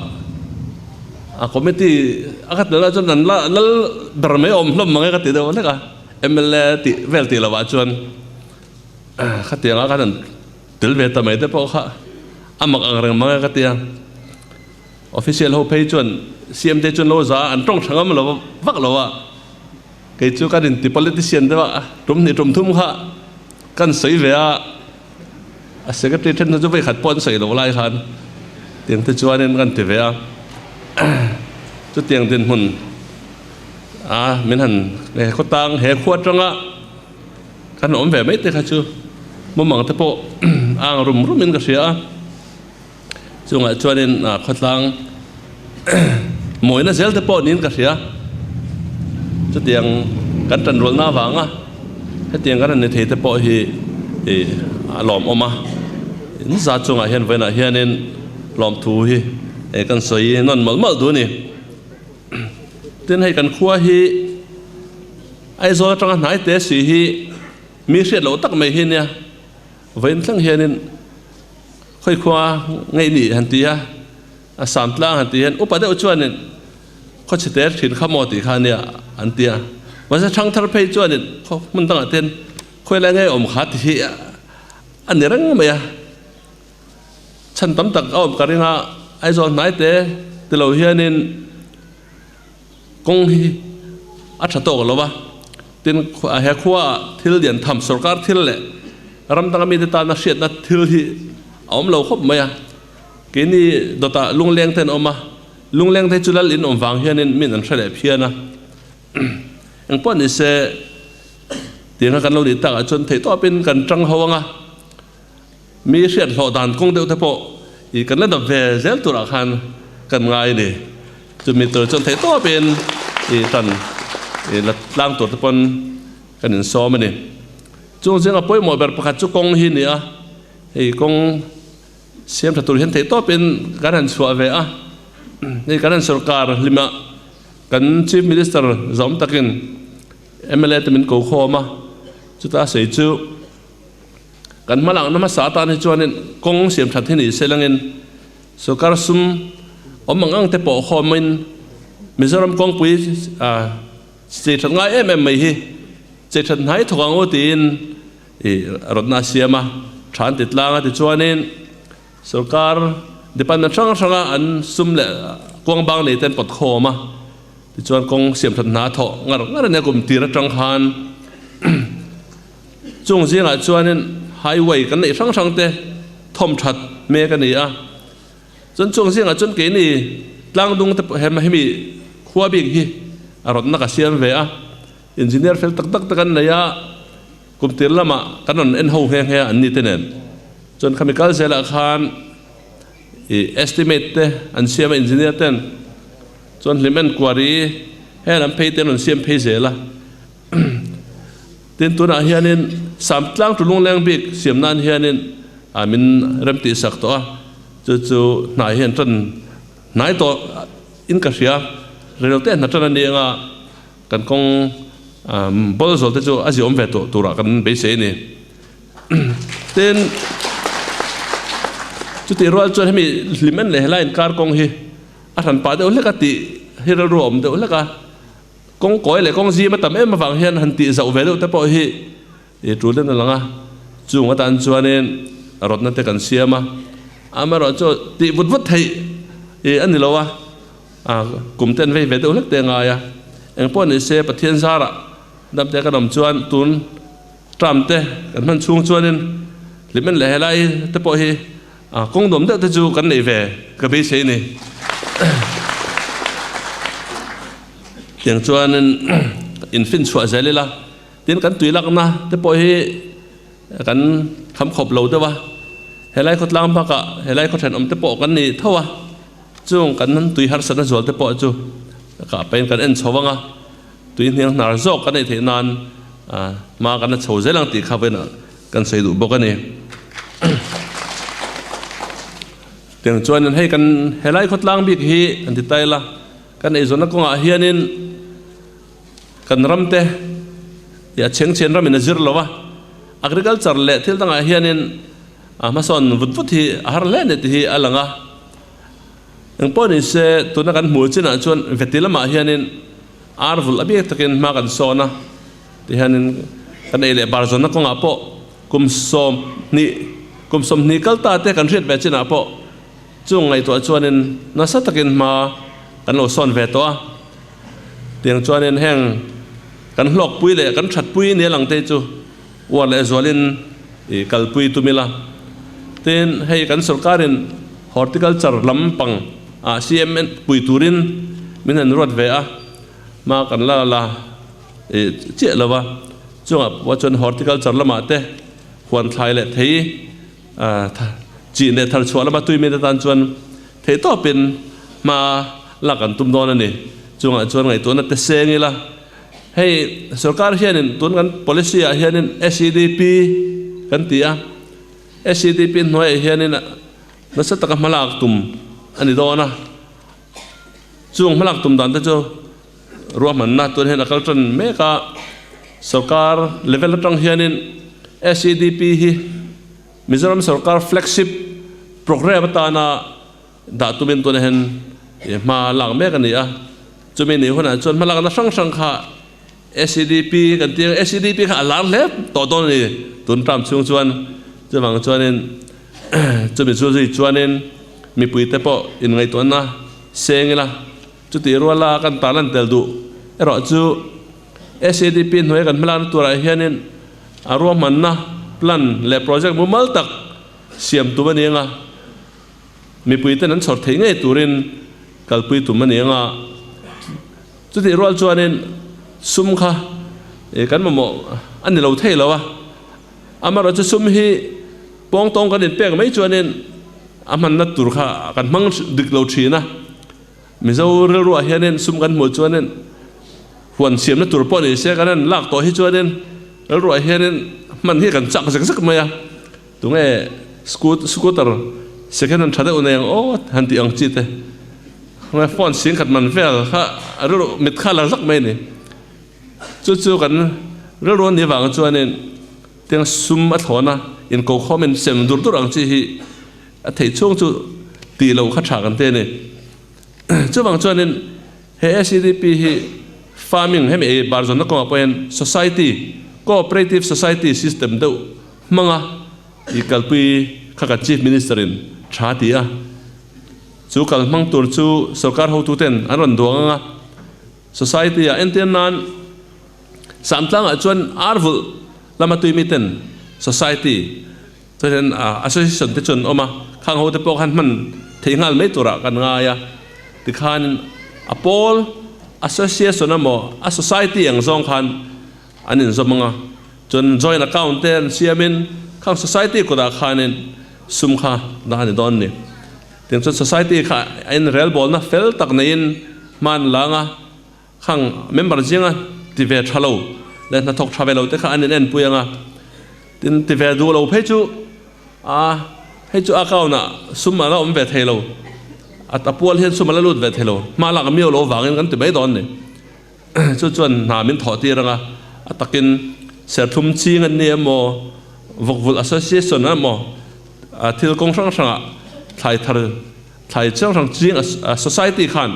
A committee a ka tel ah chuan an la lal ber mai awm hlawm mang e ka ti deuh hlek a, mla tih vel tih lovah chuan khatianga khan an Tel ve ta mai te pawh kha a mak ang reng mang e ka ti a. Official ho phei chuan CM te chuan lo za an tawng tha ngam lo vak lo a. Kei chu kan inti politician deuh a, tum hnih tum thum kha kan sawi ve a. A secretary then chu vei khat pawh an sawi loh lai khan tiang te chuanin kan ti ve a. Chutiang dinhmun a min han khawtang he khua atanga Kan awm ve mai te kha chu mumang te pawh a ang rum rum in ka hria a, chungah chuanin khawtlang mawina zel te pawh niin ka hria, chutiang kan tanrualna avanga hetiang kan han ni thei te pawh hi ih a lawmawm a, in za chungah hian vawiinah hianin lawmthu hi kan sawi nawn mawlh mawlh duh a ni. Tin hei kan khua hi. Aizawl atanga hnai te si hi mi hriat loh tak mai hi nia, vawiin thleng hianin khawi khua ngei ni han ti a, a sam tlang han ti hian upa deuh chuanin khawchhe te thin kha maw tih kha nia an ti a, mahse thangthar phei chuanin khaw hmun dangah ten khawi lai ngei awm kha ti hi a ni reng mai a, chhan tam tak a awm ka ring a, Aizawl hnai te ti lo hianin. Kawng hi a tha tawk lo a, tin he khuaah thil lian tham sorkar thil leh ram danga mite tana hriatna thil hi a awm lo khawp mai a. Keini dawtah lungleng te an awm a, lungleng te chu lal in awm vang hianin min an hre leh phian a. Engpawh ni se tianga kan lo nih takah chuan theihtawpin kan tang ho ang a, Mi hriat hlawh dan kawng deuh te pawh i kan la dap ve zel turah khan kan ngai a ni. Chumi tur chuan theih tawpin i tan i la tlang tur te pawn kan insawm a ni. Chung zinga pawimawh ber pakhat chu kawng hi a ni a, hei kawng siam tha tur hian theih tawpin kan han chhuah ve a, hei kan han sorkar hlimah kan Chief Minister zawm takin mla te min ko khawm a, chuta sawi chu. Kan hmalakna hmasa atan hi chuanin kawng siam that hi ni se langin sorkar sum awm ang ang te pawh khawmin Mizoram kawngpui chei that ngai em em mai hi chei that hnai thawk ang u tiin i rawtna a siam a, tha an ti tlang a tichuanin sorkar department hrang hranga an sum leh kuang bang nei te an pawt khawm a tichuan kawng siam that hna thawh ngar ngar a nia kum tir atang khan. Chung zingah chuanin highway kan neih hrang hrang te thawm that mek a ni a. Chuan chung zingah chuan keini tlangdung te pawh hemi khua bik hi a rawtna ka siam ve a. Engineer fel tak tak te kan nei a, kum tir lamah kan rawn en ho nghe nghe a an ni te nen. Chuan khami kal zelah khan ih estimate te an siam a engineer ten chuan hlim enquiry heng lam phei te an rawn siam phei zel a. Tin tunah hianin Samtlang tu lungleng bik siam nan hianin min rem tih sak tawh a, chu chu hnai hian tan hnai tawh in ka hria, rel te hna tan a ni anga kan kawng ball zawl te chu a ziawm ve tawh turah kan beisei a ni. Tin chutih rual chuan hemi hlim en leh helai inkar kawng hi a hran pah deuh hlek a tih hi rilru a awm deuh hlek a. Kawng kawi leh kawng zim a tam em avang hian han tih zauh ve deuh te pawh hi i tul den a lang a, chung atan chuanin rawtna te kan siam a, amaherawh chu tih vut vut theih i a ni lo a, kum ten vei ve deuh hlek te a ngai a, engpawh ni se Pathian zarah dam te kan awm chuan tun term te kan hman chhung chuanin hlimen leh helai te pawh hi kawng nuam deuh te chu kan neih ve ka beisei a ni. Tiang chuanin in fin chhuah zel ila, tin kan tui lakna te pawh hi kan kham khawp lo deuh a, helai khawtlang bakah helai khaw thenawm te pawh kan ni tho a, chung kan tui harsatna zual te pawh chu kah pahin kan en chho ang a, tui hniang hnar zawk kan neih theih nan hma kan la chho zel ang tih kha vawiinah kan sawi duh bawk a ni. Tiang chuanin hei kan helai khawtlang bik hi an ti ta ila, kan eizawnna kawngah hianin kan ramte i a chhengchhen ramin a zir lo a, agriculture leh thil dangah hianin a hmasawn vut vut hi a har hle a ni tih hi a lang a. Engpawh ni se tuna kan hmuh chinah chuan veti lamah hianin ar vulh a biak takin hma kan sawn a, tihianin kan ei leh bar zawnna kawngah pawh kum 20, kum 20 kal ta te kan hriat ve chinah pawh chung ngaihtuah chuanin nasa takin hma kan lo sawn ve tawh a. Tiang chuanin heng kan hlawkpui leh kan thatpui nia lang te chu uar leh zualin i kalpui tum ila. Tin, hei kan sorkarin horticulture lam pang ah CM pui turin min han ruat ve a, hma kan la la i chiah lo va, chungah pawh chuan horticulture lamah te huan thlai leh thei chi leh thar chhuah lama tui mite tan chuan theihtawpin hma lak an tum dawn a ni. Chungah chuan ngaihtuahna te seng ila. Hei sorkar hianin tun kan policy ah hianin SEDP kan ti a, SEDP hnuaiah hianin nasa taka hmalak tum a ni dawn a, chung hmalak tum dan te chu ruahmanna tun hian a kal tan mek a, sorkar level atang hianin SEDP hi Mizoram sorkar flagship programme atana Dah tumin tunah hian hma lak mek a ni a, chumi ni hunah chuan hma lakna hrang hrang kha SEDP kan tih ang, SEDP kha a lar hle tawh dawn a ni tun term chhung chuan, chuvang chuanin chumi chu zui chuanin mipuite pawh inngaihtuahna seng ila, chutih ruala kan tarlan tel duh erawh chu SEDP hnuaia kan hmalakna turah hianin a ruahmanna plan leh project mumal tak siam tum a ni ang a. Mipuiten an chhawr theih ngei turin kalpui tum a ni ang a, chutih rual chuanin sum kha kan mamawh a ni lo thei lo a, amaherawhchu sum hi pawng tawng kan inpek mai chuanin a hmanna tur kha kan hmang dik lo thin a, Mizo rilruah hianin sum kan hmuh chuanin huan siamna tur pawh ni se kan han lak tawh hi chuanin rilruah hianin hman hi kan chak zek zek mai a. Tunge scooter second hand tha deuh nei ang aw han tih ang chi te. Tunge phone sing khat man vel kha a rilru mit kha la zak mai a ni. Chu chu kan rilru a nih vang chuanin tiang sum a thlawn a inko khawmin sem dur dur ang chi hi a theih chhung chu tih loh kha tha kan ti a ni. Chuvang chuanin he SEDP hi farming hemi ei bar zawnna kawngah pawh hian society cooperative society system deuh Hmanga i kalpui kha kan Chief Minister in tha ti a, chu kal hmang tur chu sorkar hotuten an rawn duang ang a, society ah entir nan Samtlangah chuan ar vulh lama tui miten society chuan association te chu an awm a, khang hote pawh khan hman theih nghal mai turah kan ngai a, tikhan a pawl association emaw a society ang zawng khan an inzawm ang a, chuan joint account te an siamin khang society kutah khanin sum kha dah a ni dawn a ni. Tiang chuan society kha a inrelbawlna fel tak neiin hma an la ang a, khang member zinga ti ve tha lo leh hnathawk tha ve lo te kha an inenpui ang a, tin ti ve duh lo phei chu a hei chu account ah sum a la awm ve thei lo, a pual hian sum a la lut ve thei lo, hma lak miau lo vangin kan ti mai dawn a ni. Chu chuan hna min thawh tir ang a, a takin serthlum ching an ni emaw, vawkvulh association emaw, thil kawng hrang hrangah thlai thar, thlai chiang hrang ching society khan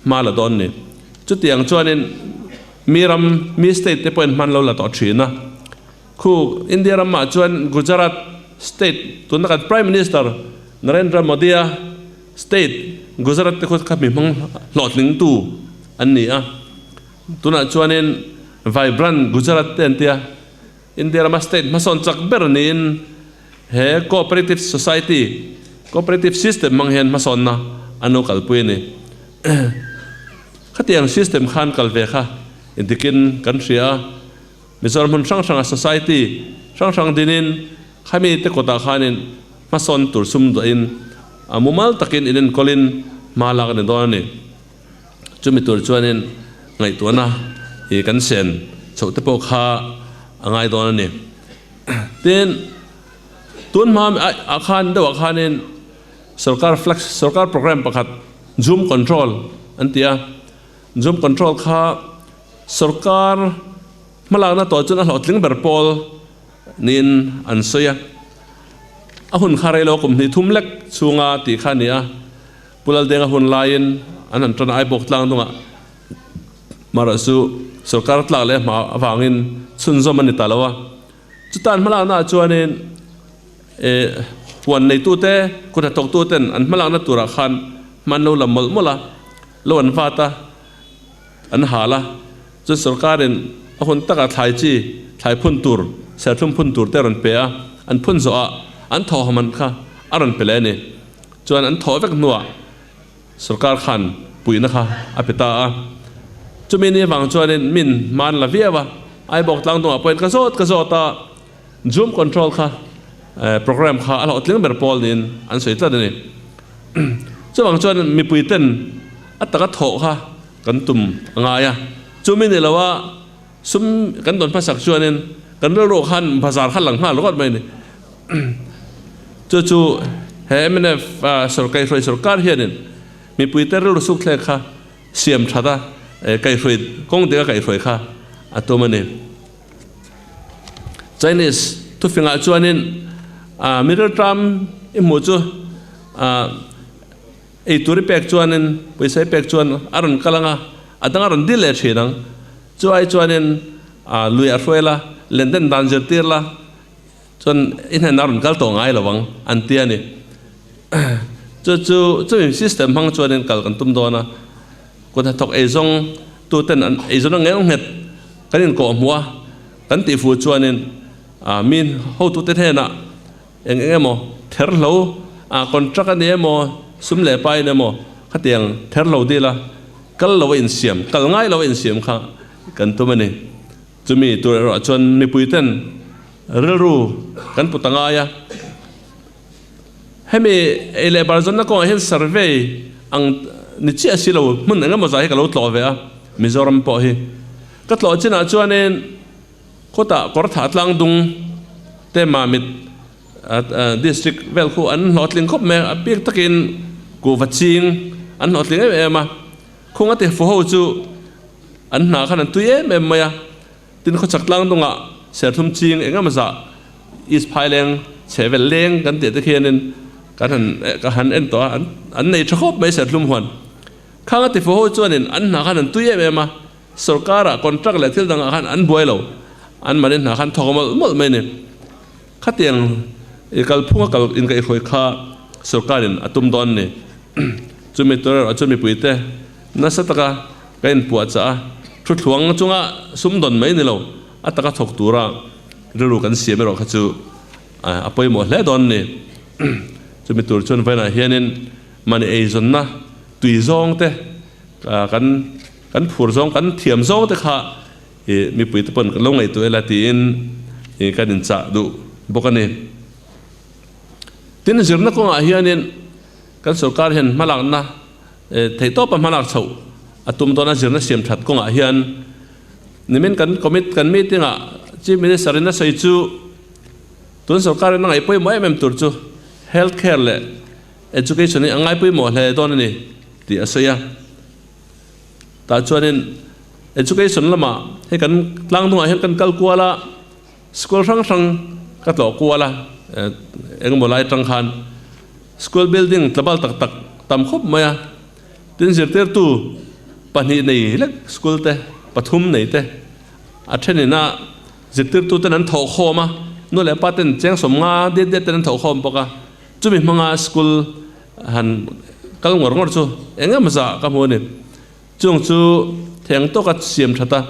hma la dawn ni. Chutiang chuanin mi ram, mi state te pawhin hman lo la tawh thin a. Khu India ramah chuan Gujarat state tuna kan Prime Minister Narendra Modi-a State Gujarat te khu kha mi hmang hlawhtling tu an ni a, tunah chuanin Vibrant Gujarat te an ti a, India rama state hmasawn chak ber niin he cooperative society, cooperative system hmang hian hmasawnna an lo kalpui a ni. Khatiang system khan kal ve kha dikin kan hria a, Mizoram hmun hrang hranga society hrang hrang dinin khami te kawtah khanin hmasawn tur sum duahin a mumal takin inenkawlin hma lak a ni dawn a ni. Chumi tur chuanin ngaihtuahna hi kan sen chhoh te pawh kha a ngai dawn a ni. Tin, tun hma ah khan deuhah khanin. Sorkar flex sorkar program pakhat Jhum control an ti a, Jhum control kha sorkar hmalakna tawh chuan a hlawhtling ber pawl niin an sawi a. A hun kha rei lo kum hnih thum lek chhunga tih kha a ni a, Pu Laldenga hun laiin an han tan a Aibawk tlang dungah marawh chu sorkar tlak leh hma avangin chhunzawm a ni ta lo a. Chutan hmalakna ah chuanin huan neitute, kut hnathawktuten an hmalakna turah khan hman lo la mawlh mawlh a, lo an vat a, an hal a. Chuan sorkarin a hun takah thlai chi, thlai phun tur, serthlum phun tur te a rawn pe a, an phun zawhah an thawhawm an kha a rawn pe leh a ni. Chuan an thawh vek hnuah sorkar khan puihna kha a pe ta a. Chumi ni avang chuanin min hman la viau a, Aibawk tlangdungah pawhin ka zawt ka zawt a, Zoom control kha program kha a hlawhtling ber pawl niin an sawi tlat a ni. Chuvang chuan mipui ten a taka thawh kha kan tum a ngai a, chumi ni loa sum kan dawn hmasak chuanin kan rilru khan bazar kha lang nghal ringawt mai a ni. Chu chu he mnf sawrkaihruai sawrkar hianin mipuite rilru sukthlek kha siam that a, kaihruai kawng dika kaihruai kha a tum a ni. Chinese thufingah chuanin middle term i hmuh chu ei tur i pek chuanin pawisa i pek chuan a rawn kal ang a, a dang a rawn dil leh thin ang. Chu ai chuanin lui a hruai la, len den dan zirtir la, Chuan i hnenah rawn kal tawh ngai lo ang an ti a ni. Chu chu chumi system hmang chuanin kal kan tum dawn a, kut hnathawk eizawng tuten an eizawn a ngel nghet kan inkawh hmuh a, kan tihfuh chuanin mi hotute hnenah eng eng emaw therhlo contract a ni emaw sum leh pain emaw khatiang therhlo dil a kal lo a insiam kal ngai lo a insiam kha kan tum a ni. Chumi tur erawh chuan mipuiten rilru kan put a ngai a. Hemi ei leh bar zawnna kawngah hian survey ang ni chiah si lo hmun eng emaw zah hi ka lo tlawh ve a, Mizoram pawh hi. Ka tlawh chinah chuanin khawtah kawrthah tlangdung te Mamit district vel khu an hlawhtling khawp mai a, a bik takin kuhva ching an hlawhtling em em a. Khung a ti fu ho chu an hna khan an tui em em mai a, tin khawchhak tlang dungah serthlum ching eng emaw zah East Phaileng chhehvel leng kan tih te khianin kan han ka han en tawh a, an an nei tha khawp mai serthlum huan. Khang a ti fu ho chuanin an hna khan an tui em em a, sorkarah contract leh thil dangah khan an buai lo, an mahni hna khan thawk mawlh mawlh mai a ni. Khatiang i kalphunga kal inkaihhruai kha sorkarin a tum dawn a ni. Chumi tur erawh chu mipuite nasa taka ka inpuahchah a, thuthluang chunga sumdawn mai ni lo, a taka thawk tura rilru kan siam erawh kha chu a pawimawh hle dawn a ni. Chumi tur chuan vawiinah hianin mahni eizawnna tui zawng te, kan kan phur zawng, kan thiam zawng te kha mipuite pawn kan lo ngaihtuah ila tiin kan inchah duh bawk a ni. Tin, zirna kawngah hianin Kan sorkar hian hmalakna theihtawpa hmalak chhoh a tum dawn a, zirna siam that kawngah hian nimin kan commit kan meeting ah Chief Minister in a sawi chu tun sorkar in a ngaih pawimawh em em tur chu health care leh education hi a ngai pawimawh hle dawn a ni tih a sawi a. Tah chuanin education lamah hei kan tlang hnungah hian kan kal kual a, School hrang hrang ka tlawh kual a, engemaw lai atang khan school building tlabal tak tak tam khawp mai a, tin zirtirtu pahnih nei lek school te pathum nei te a thenin a zirtirtu ten an thawh khawm a, nu leh pa ten cheng sawmnga diat diat ten an thawh khawm bawk a, chumi hmanga school han kal ngawr ngawr chu engemaw zah ka hmu a ni. Chung chu theng tawka siam that a.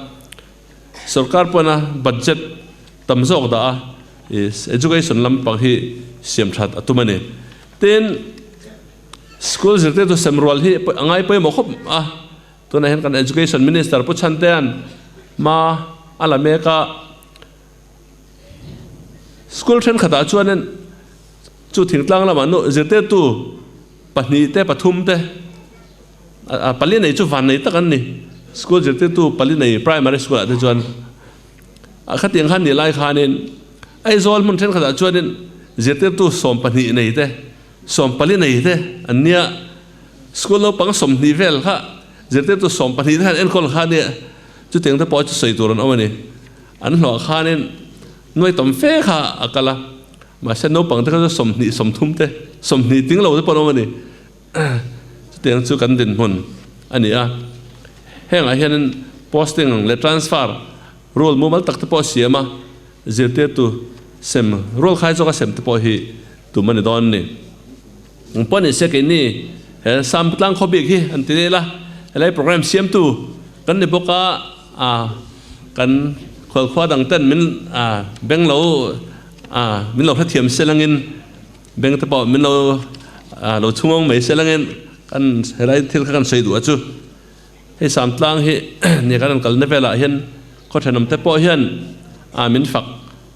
Sorkar pawna budget tam zawk dah a, education lampang hi siam that a tum a ni. Tin, school zirtirtu sem rual hi a ngai pawimawh khawp a, tunah hian kan education minister Pu Chhantea'n hma a la mek a, school thenkhatah chuanin chu thingtlang lamah nu zirtirtu pahnih te pathum te, Pali nei chu van nei tak an ni. School zirtirtu pali nei primary school ah te chuan a khatiang khan nih lai khanin Aizawl hmun thenkhatah chuanin zirtirtu 12 nei te, Sawmpali nei te an nia, school naupang 20 vel kha zirtirtu 12 te khan enkawl kha nia, chutiang te pawh chu sawi tur an awm a ni. An hlawh khanin nuai tam fe kha a kal a, mahse naupang te kha chu 20, 30 te, 20 ting lo te pawh an awm a ni. Chutiang chu kan dinhmun a ni a, hengah hianin posting leh transfer rule mumal tak te pawh a siam a, zirtirtu sem rule khai zawka sem te pawh hi tum a ni dawn a ni. Eng pawh ni se keini he Samtlang khaw bik hi an ti ila, helai program siamtu kan ni bawk a, kan khualkhua dang ten min beng lo min lo hrethiam se langin beng te pawh min lo lo chhungawng mai se langin kan helai thil kha kan sawi duh a chu. Hei Samtlang hi ni kan rawn kalna velah hian khaw thenawm te pawh hian a min fak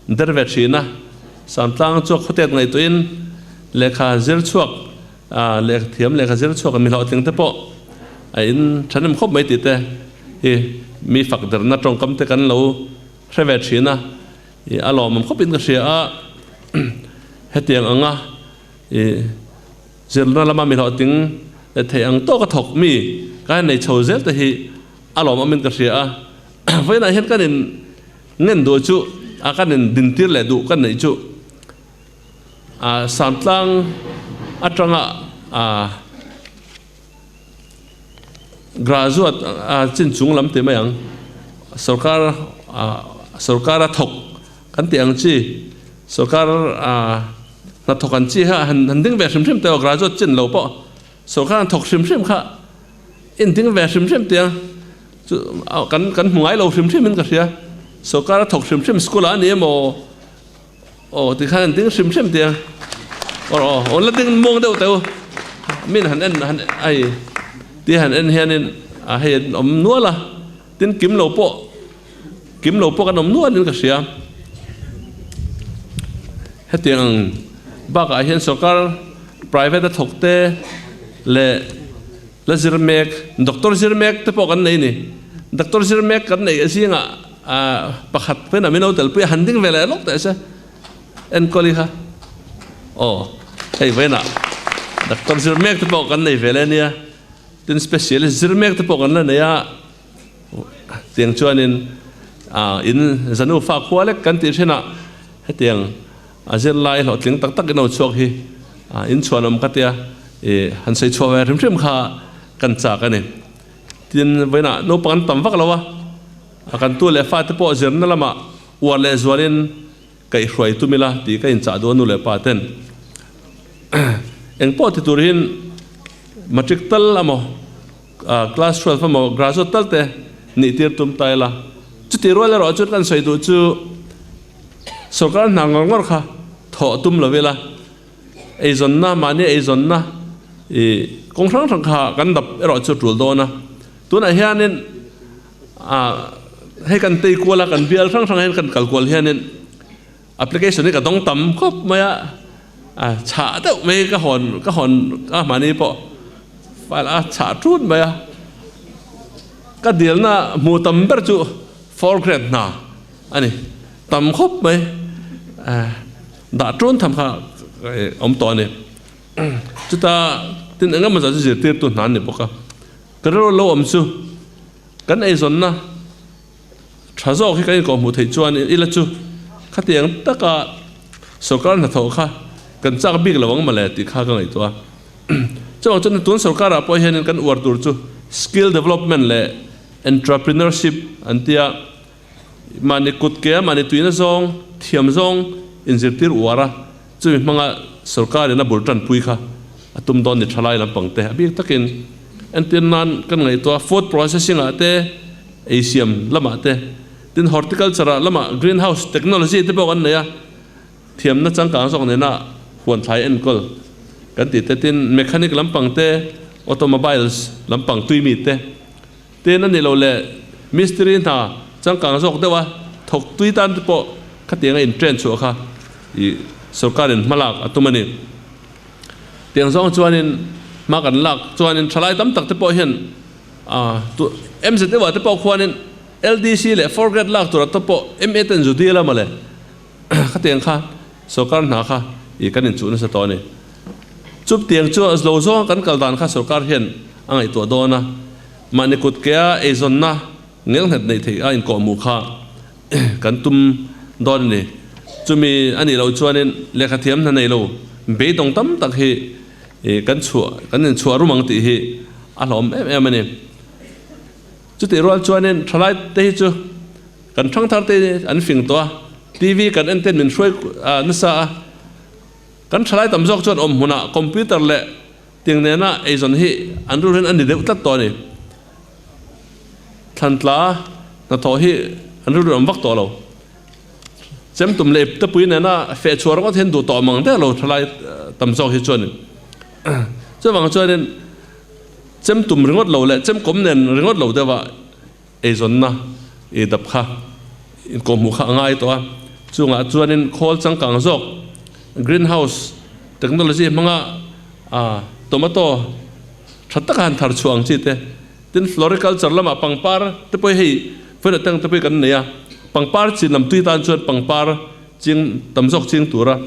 der ve thin a. Samtlang chu khawtet ngaihtuahin lehkha zir chhuak lehkha thiam lehkha zir chhuak mi hlawhtling te pawh a in thanem khawp mai tih te hi mi fak derna tawngkam te kan lo hre ve thin a. I a lawmawm khawpin ka hria a, hetiang anga i Zirna lama mi hlawhtling leh thei ang tawka thawk mi ka han nei chho zel te hi a lawmawmin ka hria a. Vawiinah hian kan in ngen duh chu a kan in dintir leh duh kan neih chu a Samtlang atanga a graduate a chin chung lam ti mai ang sorkar a sorkara thawk kan tih ang chi sorkar a Hnathawk an chi kha han ding ve hrim hrim teh aw, graduate chin lo pawh sorkar an thawk hrim hrim kha in ding ve hrim hrim tia chu kan kan hmu ngai lo hrim hrim in ka hria. Sorkar a thawk hrim hrim school ah a ni emaw aw ti khan an ding hrim hrim tia aw aw la ding muang deuh teh u min han en han ai ti han en hianin a hei an awm nual a tin kim lo pawh Kim lo pawh kan awm nual in ka hria. Hetiang ang bakah hian sorkar private a thawk te leh la zir mek, doctor zir mek te pawh kan nei a ni. Doctor zir mek kan neih zingah pakhat pawhin a min lo telpui a, han ding ve leh lawk teh se. Enkawl i kha. Aw, hei vawiinah doctor zir mek te pawh kan nei ve leh ania. Tin specialist zir mek te pawh kan la nei a. Tiang chuanin in zanu fa khua lek kan tih thinah hetiang a zirlai hlawhtling tak tak in lo chhuak hi in chhuanawm ka tia i han sawi chhuah ve hrim hrim kha kan chak a ni. Tin, vawiinah naupang an tam vak lo a, kan tu leh fate pawh zirna lamah uar leh zualin kaihhruai tum ila tih ka inchah duh a nu leh pa ten. Engpawh ti tur hin matric tal amaw Class 12 emaw graduate tal te nih tir tum ta ila. Chutih rual erawh chuan kan sawi duh chu sorkar hna ngawr ngawr kha thawh tum lo ila, eizawnna, mahni eizawnna i kawng hrang hrang kha kan dap erawh chu tul dawn a. Tunah hianin hei kan tei kual a, kan bial hrang hrang hian kan kal kual hianin Application hi ka dawng tam khawp mai a, a chhah deuh mai ka hawn ka hawn ka mahni pawh file a chhah thut mai a, ka dilna hmuh tam ber chu four grade hna a ni, tam khawp mai dah tun tham kha awm tawh a ni. Chuta tin eng emaw zah chu zirtirtu hna an ni bawk a, ka rilru lo awm chu kan eizawnna. Tha zawk hi kan inkawh hmuh theih chuan ila chu khatiang taka sorkar hnathawh kha kan chak bik lo ang mawle tih kha ka ngaihtuah a. Chuvang chuan tun sorkarah pawh hianin kan uar tur chu skill development leh entrepreneurship an tia mahni kut ke a mahni tuina zawng thiam zawng inzirtir uar a chumi hmanga sorkarin a bul tanpui kha a tum dawn ni thalai lampang te a bik takin entir nan kan ngaihtuah food processing ah te Ei siam lamah te, tin horticulture ah lamah green house technology te pawh kan nei a, thiamna changkang zawk nena huan thlai enkawl kan tih te, tin mechanic lampang te, automobiles lampang tui mi te, tin a nih loh leh mistiri hna changkang zawk deuh a thawk tui tan te pawh khatianga in train chhuah kha ih sorkarin hmalak a tum a ni. Tiang zawng chuanin hma kan lak chuanin thalai tam tak te pawh hian MZU ah te pawh khuanin LDC leh four grade lak tura te pawh MA ten zu dil a mawle. Khatiang kha sorkar hna kha i kan inchuh nasa tawh a ni. Chutiang chu lo zawng kan kal dan kha sorkar hian a ngaihtuah dawn a, mahni kut kea eizawnna ngelnghet neih theih a inkawhhmuh kha kan tum dawn a ni. Chumi a nih loh chuanin lehkha thiam hna nei lo beidawng tam tak hi kan chhuah kan inchhuah rum ang tih hi a hlawm em em a ni. Chutih rual chuanin thalai te hi chu kan thangthar te an fing tawh a, TV kan en ten min hruai nasa a, kan thalai tam zawk chuan awm hmunah computer leh tiang nena eizawn hi an rilru in a ni deuh tlat tawh a ni. Thlantla hnathawh hi an rilru awm vak tawh lo. Chemtum leh iptepui nena feh chhuah ringawt hian duh tawh mang der lo thalai tam zawk hi chuanin. Chuvang chuanin Chem tum ringawt lo leh chem kawm nen ringawt lo deuh ah eizawnna i dap kha inkawhhmuh kha a ngai tawh a, chungah chuanin khawl changkang zawk green house technology hmanga tomato tha taka han thar chhuah ang chi te, tin floriculture lamah pangpar te pawh hei vawiin atang te pawh kan nei a, pangpar chin lam tui tan chuan pangpar ching tam zawk ching tura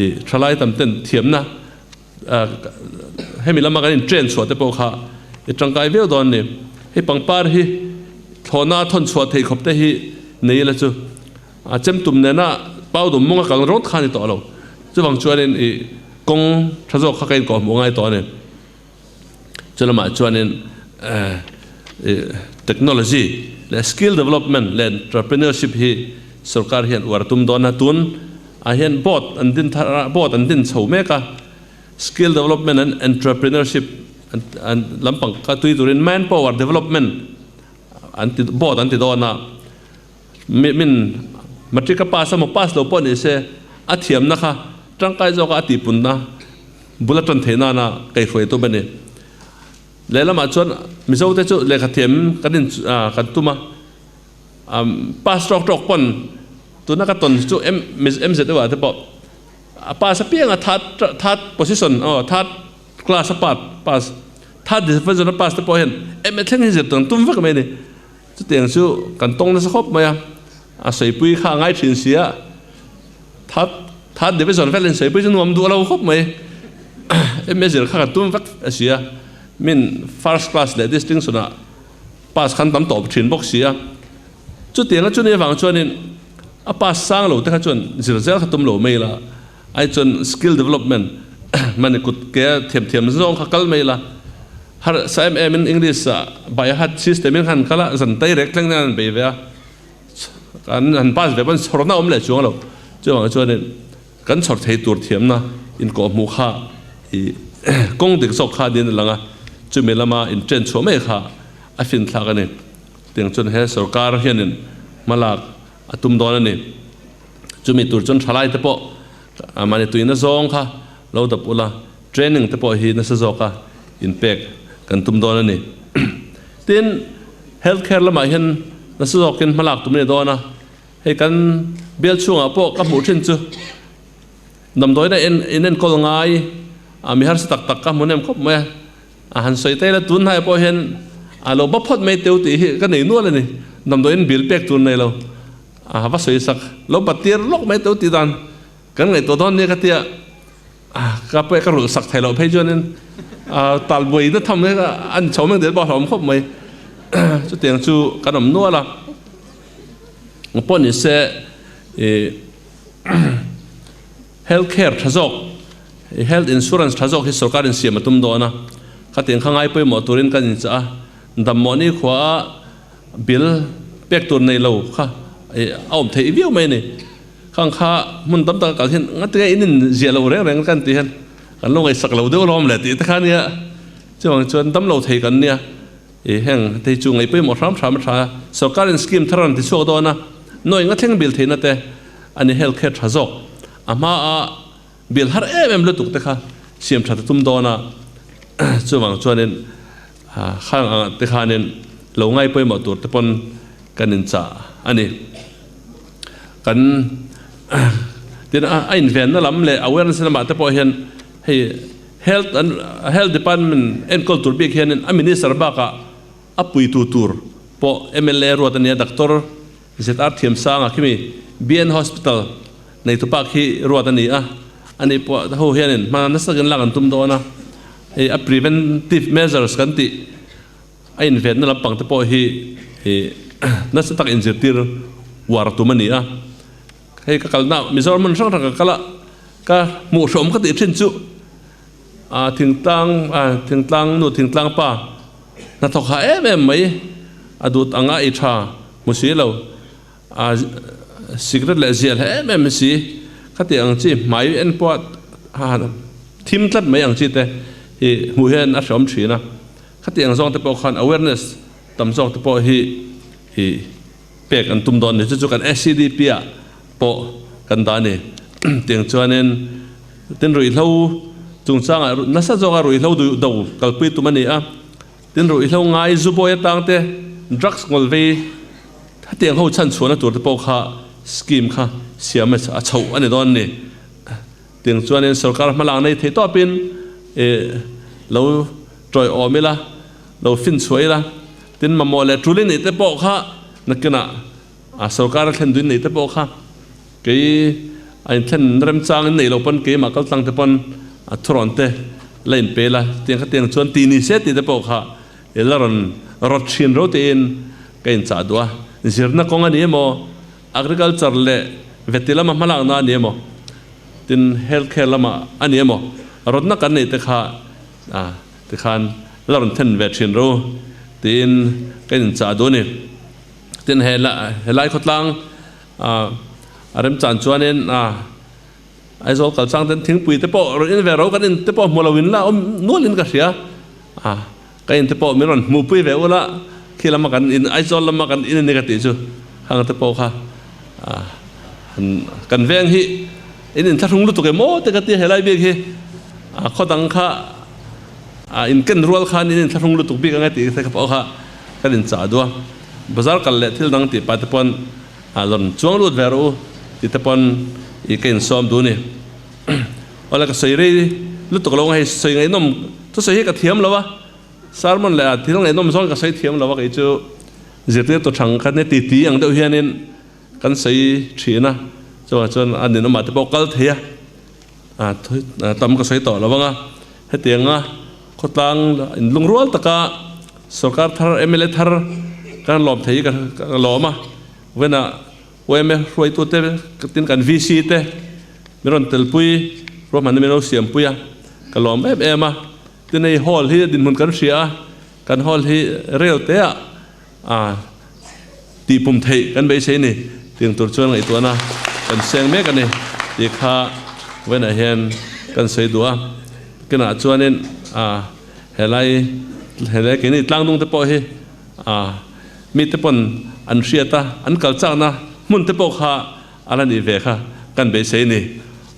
i thalai tam ten thiamna Hemi lama kan in train chhuah te pawh kha i tangkai viau dawn a ni. Hei pangpar hi thlawhna thawn chhuah theih khawp te hi nei ila chu a chem tum nena pau dum mawnga kal rawt kha a ni tawh lo. Chuvang chuanin i kawng tha zawk kha ka inkawh hmuh ngai tawh a ni. Chu lamah chuanin technology leh skill development leh entrepreneurship hi sorkar hian uar a tum dawn a. Tun Ah hian board an din thar a, board an din chho mek a, skill development and entrepreneurship an lampang kha tui turin manpower development an ti board an ti dawn a, min matric a pass emaw pass lo pawh ni se a thiamna kha tangkai zawka a tihpunna bul a tan theih nana kaihhruai tum a ni. Lehlamah chuan Mizote chu lehkha thiam kan in kan tum a. Pass tawk tawk pawn tuna ka tawn chu MZU ah te pawh a pass apiang a third third position aw third class a part pass third division a pass te pawh hian MA thleng hi zir tur an tum vek mai a ni. Chutiang chu kan tawng nasa khawp mai a, a sawipui kha a ngai thin si a, third third division velin sawipui chu nuam duh lo khawp mai. MA zir kha kan tum vek a si a, min first class leh distinction ah Pass khan tam tawp thin bawk si a, chutianga chuni avang chuanin a pass sang lo te kha chuan zir zel kha tum lo mai la, ai chuan skill development mani kut ke thiam thiam zawng kha kal mai la, har sa em em in English ah by heart system in khan kal a, zan tai rek thleng nan an bei ve a, an han pass ve pawn chhawrna awm leh chuang lo, chuvang chuanin kan chhawr thei tur thiamna inkawhhmuh kha i kawng dik zawk kha niin a lang a, chumi lama inchen chhuah mai kha a finthlak a ni. Tiang chuan he sorkar hianin hmalak a tum dawn a ni. Chumi tur chuan thalai te pawh mahni tuina zawng kha lo dap ula, training te pawh hi nasa zawka inpek kan tum dawn a ni. Tin, health care lamah hian nasa zawkin hmalak tum a ni dawn a. Hei kan bial chhungah pawh ka hmuh thin chu damdawiina in in enkawl ngai a mi harsa tak tak ka hmu nem khawp mai a, a han sawi ta ila tun hnaiah pawh hian a lo ba phawt mai teu tih hi ka nei nual a ni, damdawiin bill pek tur nei lo a va sawi sak lo ba tir lawk mai teu tih dan kan ngaihtuah dawn nia ka tia ka pawh ka rulh sak thei loh phei chuanin a talbuai na tham hi a ni chho mek del pawh a hlauhawm khawp mai chutiang chu kan awm nual a. Pawh ni se ih health care tha zawk health insurance tha zawk hi sorkar in siam a tum dawn a, khatiang kha ngai pawimawh turin kan inchah a, dammawhni khua a bill pek tur nei lo kha ih a awm theih viau mai a ni. Khang kha hmun tam taka kal hian ngatinge in in ziah loh reng reng kan tih hian kan lo ngaihsak lo deuh alawm le tih te kha nia, chuvang chuan damlo thei kan nia. I heng te hi chu ngaih pawimawh hram hram a tha a, sorkarin scheme thar an ti chhuak dawn a, nawih nga thleng bil theihna te a ni health care tha zawk, a hma a bil har em em lutuk te kha siam that a tum dawn a, chuvang chuanin khang ang te khanin lo ngai pawimawh tur te pawn kan inchah a ni. Kan tin a invenna lam leh awareness lamah te pawh hian hei Health an Health Department enkawl tur bik hianin a Minister bakah a puitu tur pawh mla ruat a nia, Doctor ZR Thiamsanga khimi BN Hospital neitupa khi ruat a ni a. Ani pawh ho hianin hma nasa takin lak an tum dawn a, hei a preventive measures kan tih a invenna lampang te pawh hi nasa tak inzirtir uar tum a ni a. Hei ka kalna Mizoram hmun hrang hrang ka kal a, ka hmuh hrawm ka tih thin chu thingtlang thingtlang nu thingtlang pa hnathawk ha em em mai a dut anga ei tha hmu si lo. A cigarette leh zial em em si, khati ang chi hmai en pawh a thim tlat mai ang chi te hi hmuh hian a hreawm thin a, khati ang zawng te pawh khan awareness tam zawk te pawh hi hi pek an tum dawn a ni, chu chu kan SCDP ah pawh kan dah a ni. Tiang chuanin tin ruihhlo chungchangah nasa zawka ruihhlo do kalpui tum a ni a. Tin ruihhlo ngai zubawi atang te drugs ngawl vei hetiang ho chhan chhuahna tur te pawh kha scheme kha siam a chhoh a ni dawn a ni. Tiang chuanin sorkar hmalak nei thei tawpin ih lo tawiawm ila, lo fin chhuah ila, tin mamawh leh tulin nih te pawh kha nakinah a sorkar a thlen duin neih te pawh kha kei a inthlen remchang in neih loh pawn keimah kal tlang te pawn a thurawn te la in pe la tiang kha tiang chuan ti ni se tih te pawh kha i la rawn rawt thin ro tiin ka inchah duh a, zirna kawng a ni emaw agriculture leh veti lama hmalakna a ni emaw tin health care lama a ni emaw rawtna kan neih te kha tikhan la rawn thlen ve thin ro tiin ka inchah duh a ni. Tin he helai khawtlang a remchan chuanin Aizawl kal chang ten thingpui te pawh rawn in ve ro kan in te pawh hmu lo in la awm nual in ka hria a ka in te pawh min rawn hmuhpui ve ula khi lama kan in Aizawl lama kan in ani ka tih chu khang te pawh kha kan veng hi in inthlahrung lutuk emaw te ka tia helai bik hi a khaw dang kha in ken rual khan in inthlahrung lutuk bik ang e tih te pawh kha Kan inchah duh a, bazar kal leh thil dang tih pah te pawn a rawn chuang lut ve rawh u tih te pawn i ka insawm duh a ni. Awle ka sawi rei lutuk lo ang hei sawi ngaihnawm thusawi hi ka thiam lo a, sermon leh a thil ngaihnawm zawng ka sawi thiam lo a kei chu zirtirtu thang kha nia titi ang deuh hianin kan sawi thin a, chuvang chuan a ninawmah te pawh kal thei a, tam ka sawi tawh lo ang a, hetianga khawtlang inlungrual taka Sorkar thar mla thar kan lawm thei hi ka lawm a, vawiinah yma hruaitute tin kan VC te min rawn telpui ruahmanna min lo siampui a, ka lawm em em a, tin hei hall hi dinhmun kan hria a, kan hall hi rel te ah ah tihpum theih kan beisei a ni, tiang tur chuan ngaihtuahna kan seng mek a ni tih kha vawiinah hian kan sawi duh a, kinah chuanin ah. Helai helai keini tlangdung te pawh hi ah mite pawn an hriat a, an kal chakna hmun te pawh kha a la nih ve kha kan beisei ni.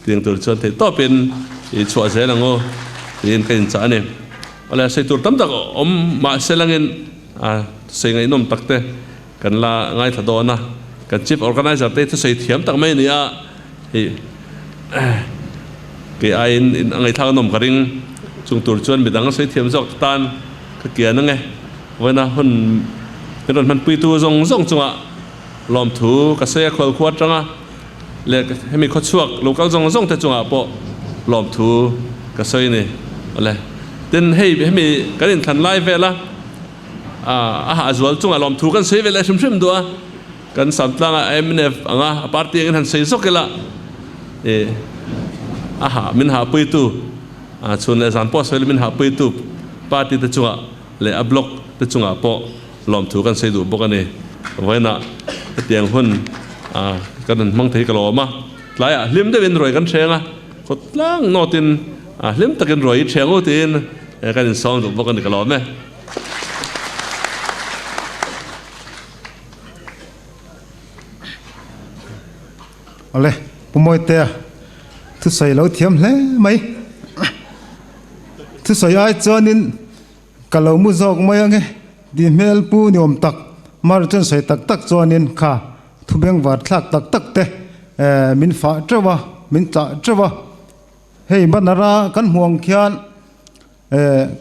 Tiang tur chuan theih tawpin i chhuah zel ang u tiin ka inchah a ni. Awle sei tur tam tak awm mahse langin ah sei ngaihnawm tak te kan la ngaithla dawn a, kan chief organizer te hi thusawi thiam tak mai a ni a, hei kei aiin in a ngaihthlak a nawm ka ring, chung tur chuan midang a sawi thiam zawk tan ka kian ang e, vawiina hun min rawn hmanpuitu zawng zawng chungah lawmthu ka sawi a khualkhua atanga leh hemi khawchhuak lo kal zawng zawng te chungah pawh lawmthu ka sawi a ni awle. Tin hei hemi kan inthlan lai vela. A hahzual chungah lawmthu kan sawi ve leh hrim hrim duh a, kan Samtlanga mnf anga a party angin han sawi zawk ila i a hah min hahpuitu chhun leh zan pawh sawi ila min hahpuitu party te chungah leh a block te chungah pawh lawmthu kan sawi duh bawk a ni. Vawiinah hetiang hun kan han hmang thei ka lawm a, tlaiah hlim deuhin ruai kan hreng a, khawtlang nawtin hlim takin ruai i hreng u tiin kan insawm duh bawk a ni ka lawm e. Awle, Pu Mawitea, thusawi lo thiam hle mai. Thusawi ai chuanin ka lo mu zawk mai ange tih hmel pu ni awm tak, mar chuan sawi tak tak chuanin kha thu bengvar thlak tak tak te min fah teuh a, min chah teuh a. Hei banner a kan hmuh ang khian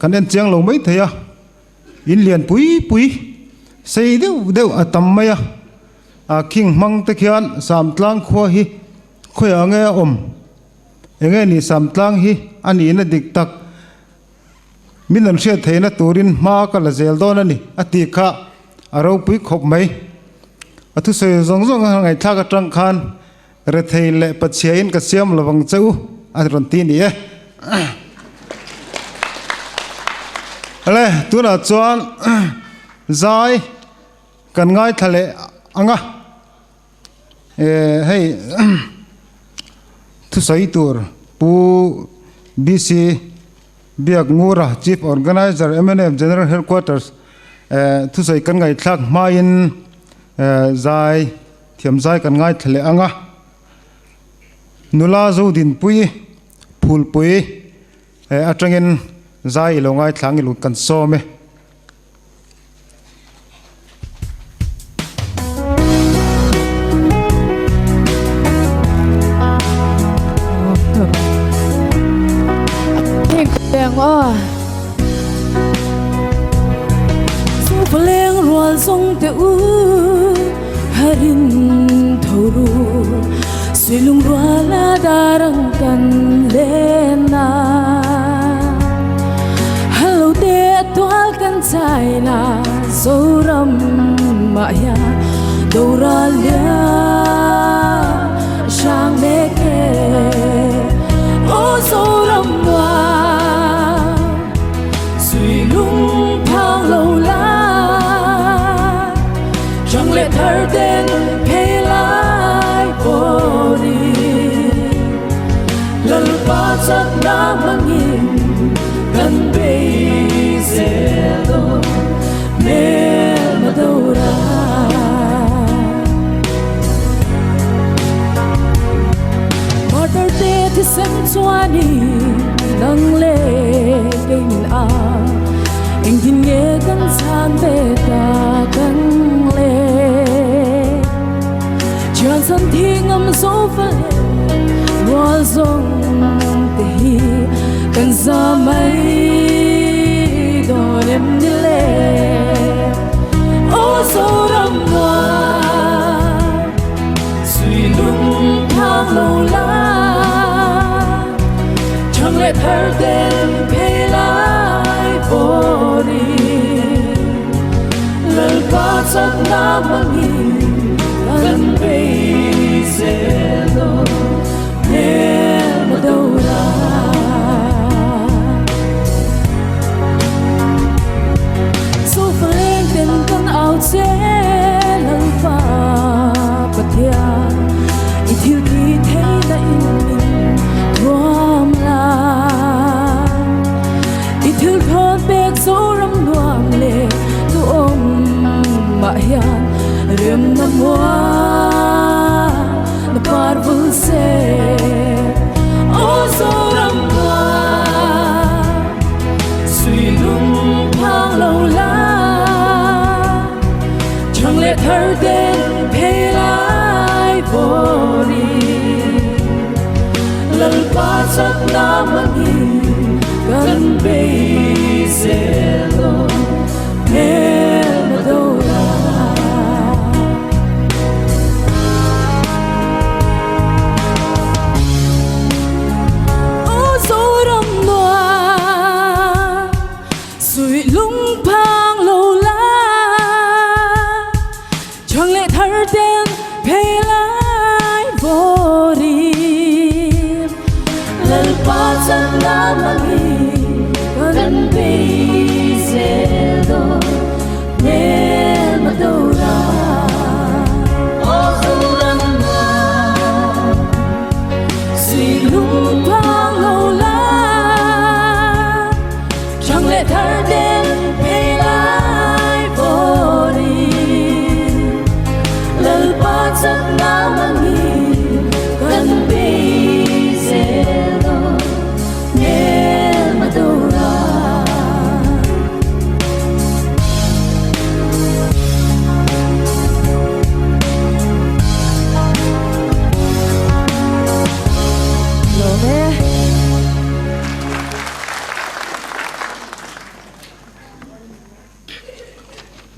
Kan en chiang lo mai thei a, in lian pui pui sei deuh deuh a tam mai a, a khing hmang te khian Samtlang khua hi khawiah nge a awm? Enge ni Samtlang hi a nihna dik tak min an hriat theihna turin hma ka la zel dawn a ni a tih kha a ropui khawp mai. A thusawi zawng zawng a ngaihthlak atang khan Rethei leh Pathiain ka siam lovang che u a rawn ti ni e. Ale tunah chuan zai kan ngaithla leh ang a, hei thusawi tur Pu BC Biak Ngura Chief Organizer mnf General Headquarters thusawi kan ngaihthlak hmain zai Thiam zai kan ngaithla leh ang a, nula Zodinpui Phulpui atangin zai i lo ngaithla ang i lut kan sawm e.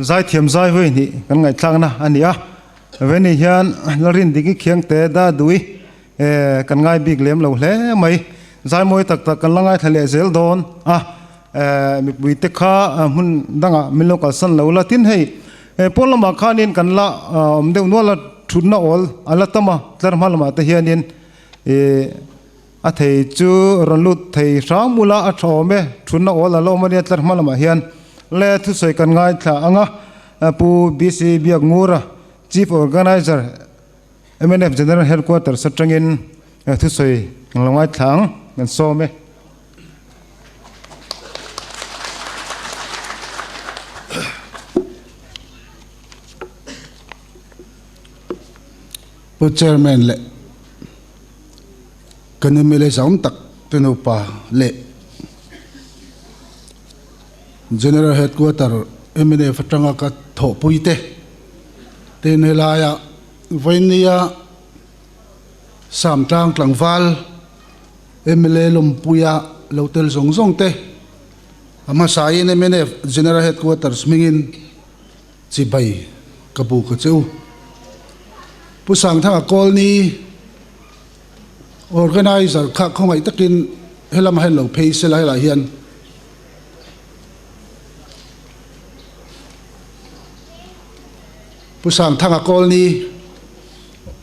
Zaithiam zai vawi hnih kan ngaihthlakna a ni a, veni hian Lalrindiki Khiangte Dadui. kan ngai bik lem lo hle mai. Zai mawi tak tak kan la ngaithla leh zel dawn a, mipui te kha hmun dangah min lo kalsan lo la. Tin hei pawn lamah khanin kan la awm deuh nual a, thutna awl a la tam a, tlar hma lamah te hianin a thei chu rawn lut thei hram ula a tha awm e, thutna awl a la awm a nia tlar hma lamah hian. Le thusawi kan ngaithla ang a, Pu BC Biakngura, Chief Organiser, Mnf General Headquarters atangin thusawi kan lo ngaithla ang, kan sawm e. Pu Chairman leh kan mla zam tak te nupa leh General Headquarter mnf atanga ka thawhpui te tin helaia Vainia Samtlang tlangval mla lawmpuia lo tel zawng zawng te a hmasain mnf General Headquarters hmingin chibai ka bu ka che u. Pu Sangthanga Kawlni Organiser kha khawngaih takin helamah hian lo phei sela helaiah hian Pu Sangthanga Kawlni,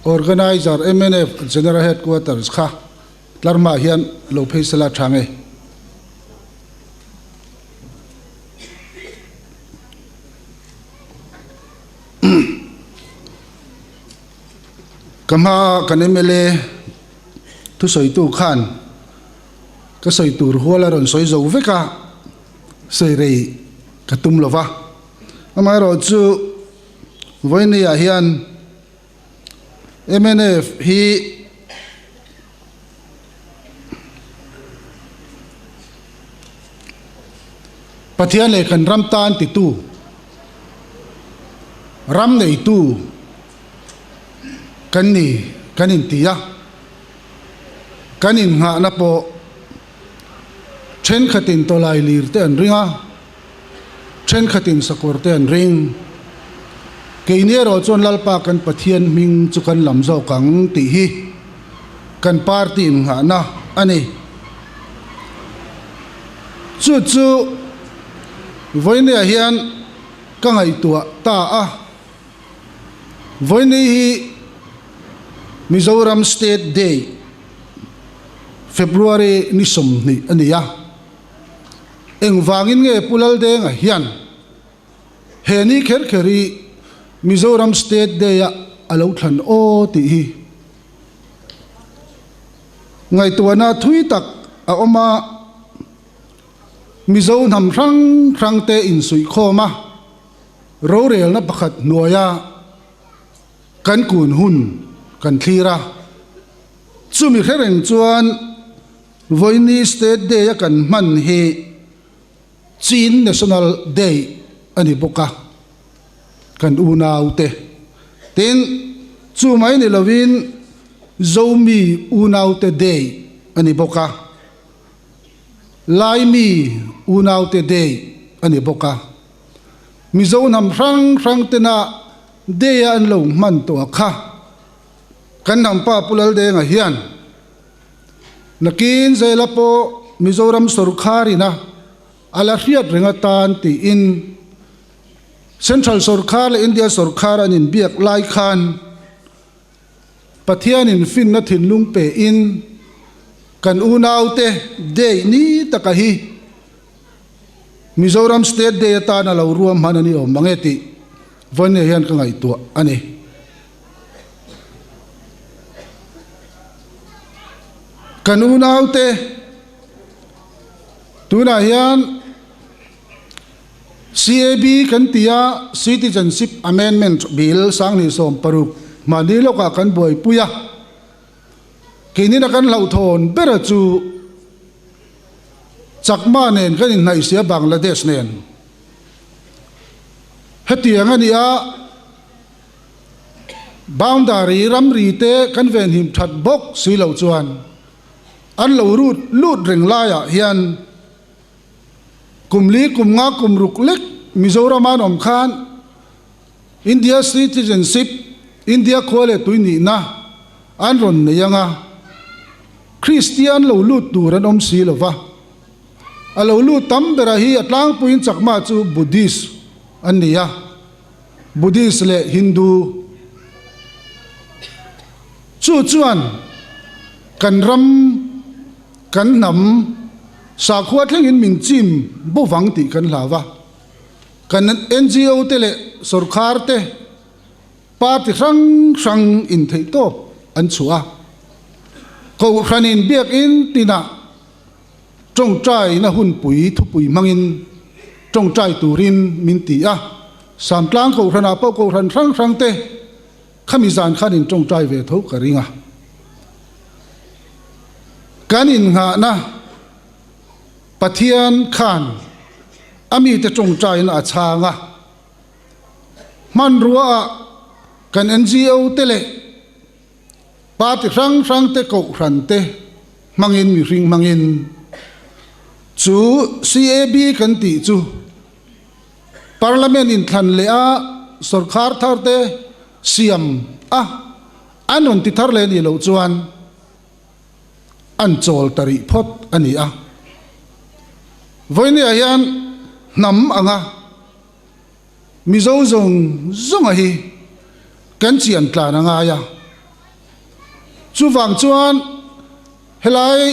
Organiser mnf General Headquarters kha tlarhmaah hian lo phei sela tha nge? Ka hmaa kan mla thusawitu khan ka sawi tur hual a rawn sawi zo vek a, sawi rei ka tum lo va. Amaherawhchu vawinia hian mnf hi Pathian leh kan ram tan titu, ram neitu kan ni kan inti a, kan innghahna pawh thenkhatin tawlai lir te an ring a, Thenkhatin sakawr te an ring. Keini erawh chuan Lalpa kan Pathian hming chu kan lam zawk ang tih hi kan party innghahna a ni. Chu chu vawinia hian ka ngaihtuah ta a. Vawini hi Mizoram State Day, February ni 20 a ni a. Engvangin nge Pu Laldenga hian he ni kher kher hi Mizoram State Day-ah a lo thlan aw tih hi ngaihtuahna thui tak a awm a, Mizo hnam hrang hrangte insuihkhawm a, rorelna pakhat hnuaia kan kun hun kan thlir a, chumi hre reng chuan Vawiini State Day a kan hman hi Chin National Day a ni bawk a, kan unaute. Tin, chu mai ni lovin Zomi Unaute Day a ni bawk a, Laimi Unaute Day a ni bawk a. Mizo hnam hrang hrang tena Day a an lo hman tawh kha kan hnampa Pu Laldenga hian Nakin zela pawh Mizoram sawrkharina a la hriat reng atan tiin Central sawrkhar leh India sawrkhar an inbiak lai khan Pathianin finna thinlung pein kan unaute Day ni taka hi Mizoram State Day atan a lo ruam hman a ni awm mang e tih vawiin hian ka ngaihtuah a ni. Kan unaute tunah hian CAB kan ti a, Citizenship Amendment Bill 2016 mahni lawkah kan buaipui a, keinina kan hlauhthawn bera chu Chakma nen kan inhnaih sia Bangladesh nen. Hetiang a ni a. Boundary ramri te kan venhim that bawk si lo chuan an lo rut lut reng laiah hian kum li kum nga kum ruk lek Mizoram an awm khan India citizenship, India khua leh tui nihna, an rawn nei anga Kristian lo lut tur an awm si lo va. A lo lut tam bera hi a tlangpuiin Chakma chu Buddhist an ni a, Buddhist leh Hindu. Chu chuan kan ram, kan hnam sakhua thlengin min chim bo vang tih kan hlau va. Kan NGO te leh sorkar te party hrang hrang intheih tawp an chhuah a. Kohhranin biakinn tinah tawngtaina hunpui thupui hmangin tawngtai turin min ti a. Samtlang kohhranah pawh kohhran hrang hrang te khami zan khan in tawngtai ve tho ka ring a. Kan innghahna Pathian khan a mite tawngtaina a chhang a. Hmanrua ah kan NGO te leh party hrang hrang te kohhran te hmangin mihring hmangin chu CAB kan tih chu Parliament inthlan leh a sorkar thar te siam a an rawn ti thar leh nih loh chuan an chawl ta rih phawt a ni a. Vawinia hian hnam anga Mizo zawng zawnga hi kan chian tlan a ngai a. Chuvang chuan helai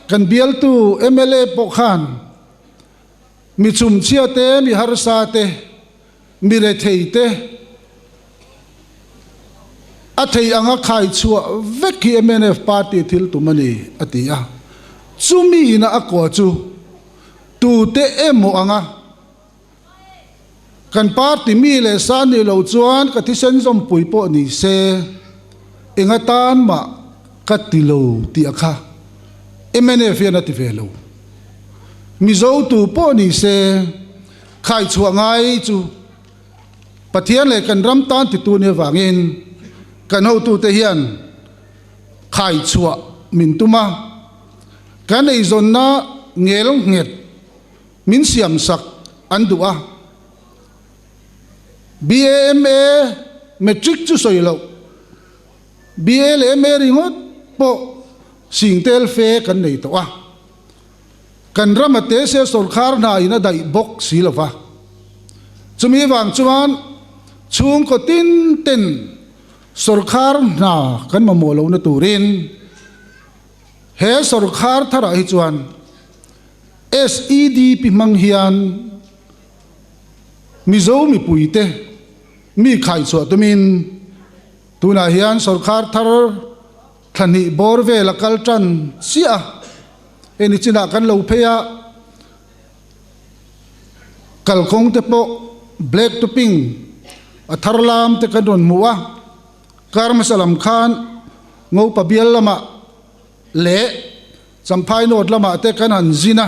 kan bialtu mla pawh khan mi chhumchhia te, mi harsa te, mi rethei te a thei anga khai chhuah vek hi mnf party thil tum a ni a ti a. Chumi ina a kua chu tute emaw anga Kan party mi leh sa nih loh chuan ka thisen zawmpui pawh ni se, eng atan mah ka ti lo tih a kha mnf hian a ti ve lo. Mizo tu pawh ni se, khaichhuah ngai chu Pathian leh kan ram tan titu nih avangin kan hotute hian khaichhuah min tum a, kan eizawnna ngel nghet Min siam sak an duh a. BAMA matric chu sawi loh, BA leh MA ringawt pawh sing tel fe kan nei tawh a. Kan rama te se sorkar hna in a daih bawk si lo va. Chumi vang chuan chhungkaw tin ten sorkar hna kan mamawh lohna turin he sorkar tharah hi chuan SEDP hmang hian Mizo mipuite mi khaichhuah tumin tunah hian sorkar thar thlahnih bawr vel a kal tan chiah a, hei ni chinah kan lo phei a, kalkawng te pawh black to pink a thar lam te kan rawn hmu a, kar hmasa lam khan Ngopa bial lamah leh Champhai North lamah te kan han zin a,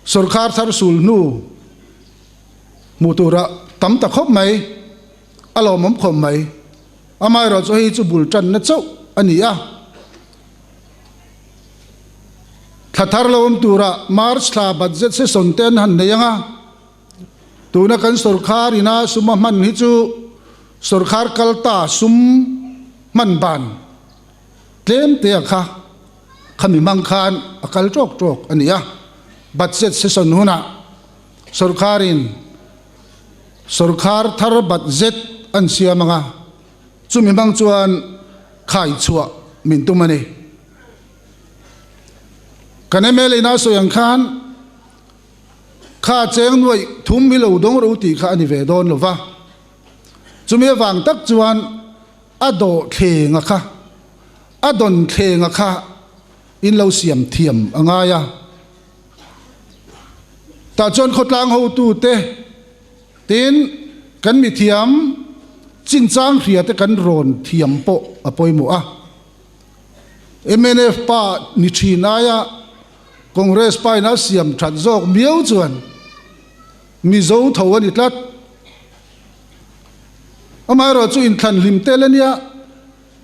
sorkar thar sul hnu hmuh tura tam ta khawp mai, a lawmawm khawp mai. Amaherawh chu hei chu bul tanna chauh a ni a, thla thar lo awm tura March thla budget session te an han nei ang a, tuna kan sorkar ina sum a hman hi chu sorkar kalta sum hman ban Tlem te a kha khami hmang khan a kal tawk tawk a ni a, budget session hunah sorkarin sorkar thar budget an siam ang a, chumi hmang chuan khai chhuah min tum a ni. Kan mla in a sawi ang khan kha cheng nuaih thum hi lo dawng ro tih kha a ni ve dawn lo va, chumi avang tak chuan A dawh thlenga kha, a dawn thlenga kha in lo siam thiam a ngai a. Tah chuan khawtlang hotute tin kan mithiam chinchang hria te kan rawn thiam pawh a pawimawh a. Mnf pa ni thin aia Congress pa in a siam that zawk miau chuan Mizo tho a ni tlat. Amaherawh chu inthlan hlim tel a nia,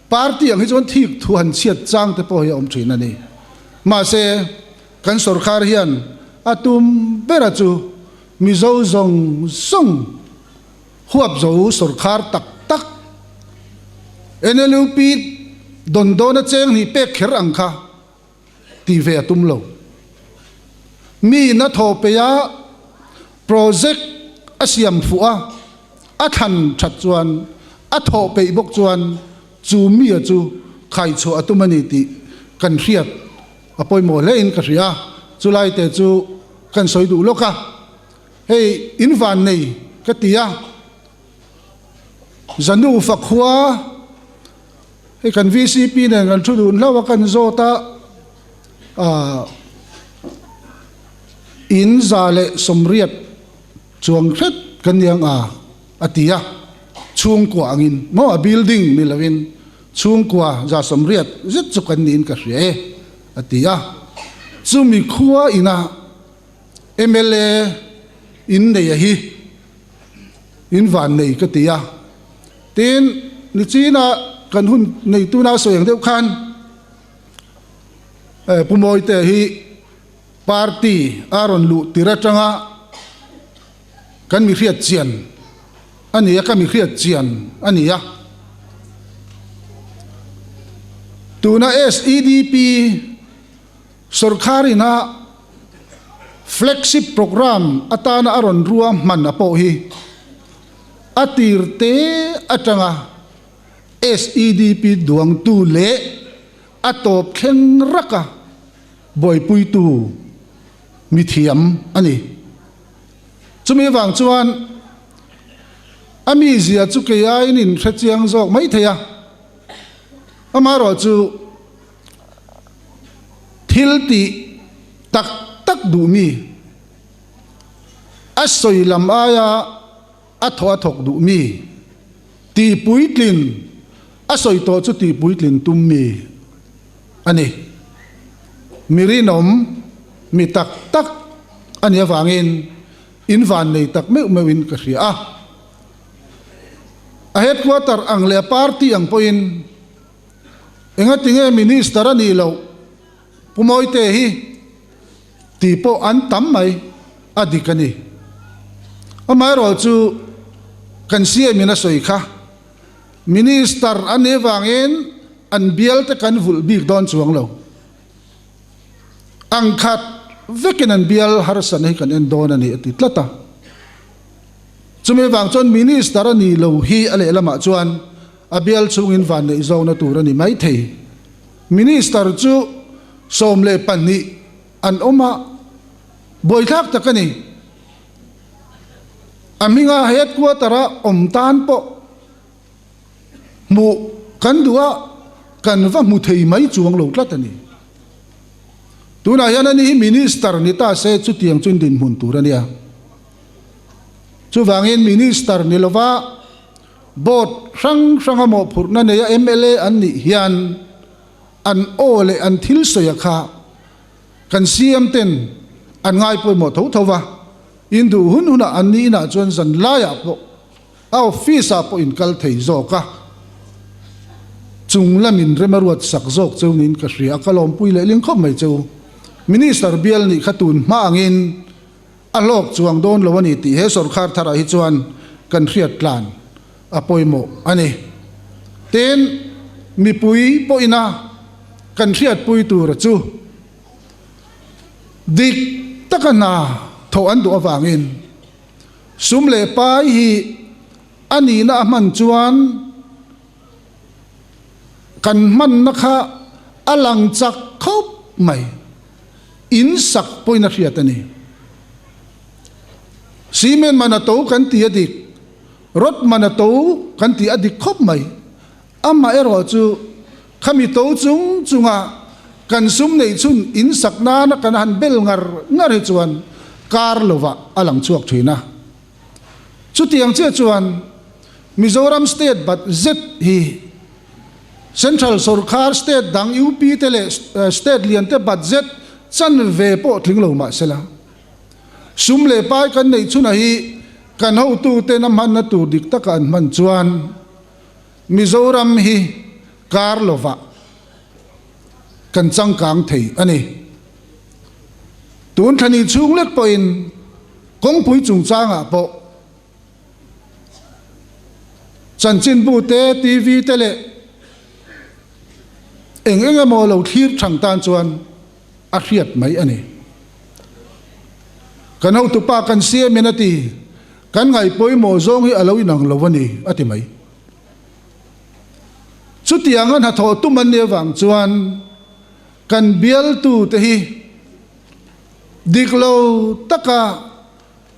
party ang hi chuan thik thu han chhiat chang te pawh hi a awm thin a ni. Mahse, kan sorkar hian a tum bera chu Mizo zawng zawng huap zo sorkar tak tak NLUP Dawn dawna cheng hnih pek kher ang kha ti ve a tum lo. Mi in a thaw peih a, project a siam fuh a, a thlan that chuan, a thawh peih bawk chuan chu mi a chu khaichhuah a tum a ni tih kan hriat a pawimawh hle in ka hria. Chulai te chu kan sawi duh lawk a, hei in van nei ka ti a. Zanu fakhua hei kan vcp nen kan thu dun hlauh a kan zawt a ah in 180 chuang hret kan ni ang a a ti a chhungkua angin maw a building ni lovin chhungkua 180 zet chu kan niin ka hria e a ti a chumi khua ina mla in nei a hi. In van nei ka ti a. Tin, nichina kan hun nei tuna sawi ang deuh khan Pu Mawite hi party a rawn luh tir atanga kan mi hriat chian a ni a, ka mi hriat chian a ni a. Tuna SEDP Sorkar ina Flagship Programme atana a rawn rua hman a pawh hi a tir te atanga SEDP duangtu leh a tawp thleng raka buaipuitu mithiam a ni. Chumi avang chuan a mizia chu kei aiin in hrechiang zawk mai thei a, amaherawhchu, Thil tih tak tak duh mi, a sawi lam aia a thaw a thawk duh mi, tih puitlin, a sawi tawh chu tih puitlin tum mi a ni. Mi rinawm, mi tak tak a nih avangin in vannei tak meuh meuhin ka hria a. A headquarter ang leh a party ang pawhin Engatinge Minister a nih loh Pu Mawite hi tih pawh an tam mai, a dik a ni. Amaherawh chu kan CM in a sawi kha, Minister a nih avangin an bial te kan vulh bik dawn chuang lo. Ang khat vekin an bial harsatna hi kan en dawn a ni a ti tlat a. Chumi avang chuan Minister a nih loh hi a lehlamah chuan A bial chhungin vanneih zawkna tur a ni mai thei. Minister chu 12 an awm a, buaithlak tak a ni. A hminga headquarter-a awm tan pawh hmuh kan duh a, kan va hmu thei mai chuang lo tlat a ni. Tunah hian ani hi Minister ni ta se chutiang chu dinhmun tur a nia. Chuvangin Minister ni lova Board hrang hranga mawhphurhna neia mla an nih hian an aw leh an thil sawi a kha kan CM ten an ngai pawimawh tho tho va, in duh hun hunah an ni inah chuan zan laiah pawh a office ah pawh in kal thei zawk a, chung lamin rem a ruat sak zawk cheu niin ka hria a, ka lawmpui leh ling khawp mai cheu. Minister bial nih kha tun hma angin A hlawk chuang dawn lo a ni tih he sawrkar tharah hi chuan kan hriat tlan a pawimawh a ni. Tin, mipui pawhina kan hriatpui tura chu dik taka hna thawh an duh avangin sum leh pai hi a nihna a hman chuan kan hmanna kha a lang chak khawp mai. In sak pawhin a hriat a ni. Cement man a to kan ti a dik, rod man a to kan ti a dik khawp mai. Amah erawh chu khami to chung chunga kan sum neih chhun in sak nana kan han bel ngar ngar hi chuan kar lovah a lang chhuak thin a. Chutiang chiah chuan Mizoram state bat zet hi Central sorkar state dang UP te leh state lian te bat zet chan ve pawh tling lo mah sela. Sum leh pai kan neih chhunah hi kan hotuten a hmanna tur dik taka an hman chuan Mizoram hi kar lovah kan changkang thei a ni. Tun thlani chhung lek pawhin kawngpui chungchangah pawh Chanchinbu te, TV te leh Eng eng emaw lo thlir thang tan chuan a hriat mai a ni. Kan hotupa kan siamin a ti, Kan ngaihpawimawh zawng hi a lo inang lo a ni, a ti mai. Chutianga hnathawh tum an nih avang chuan kan bialtute hi dik lo taka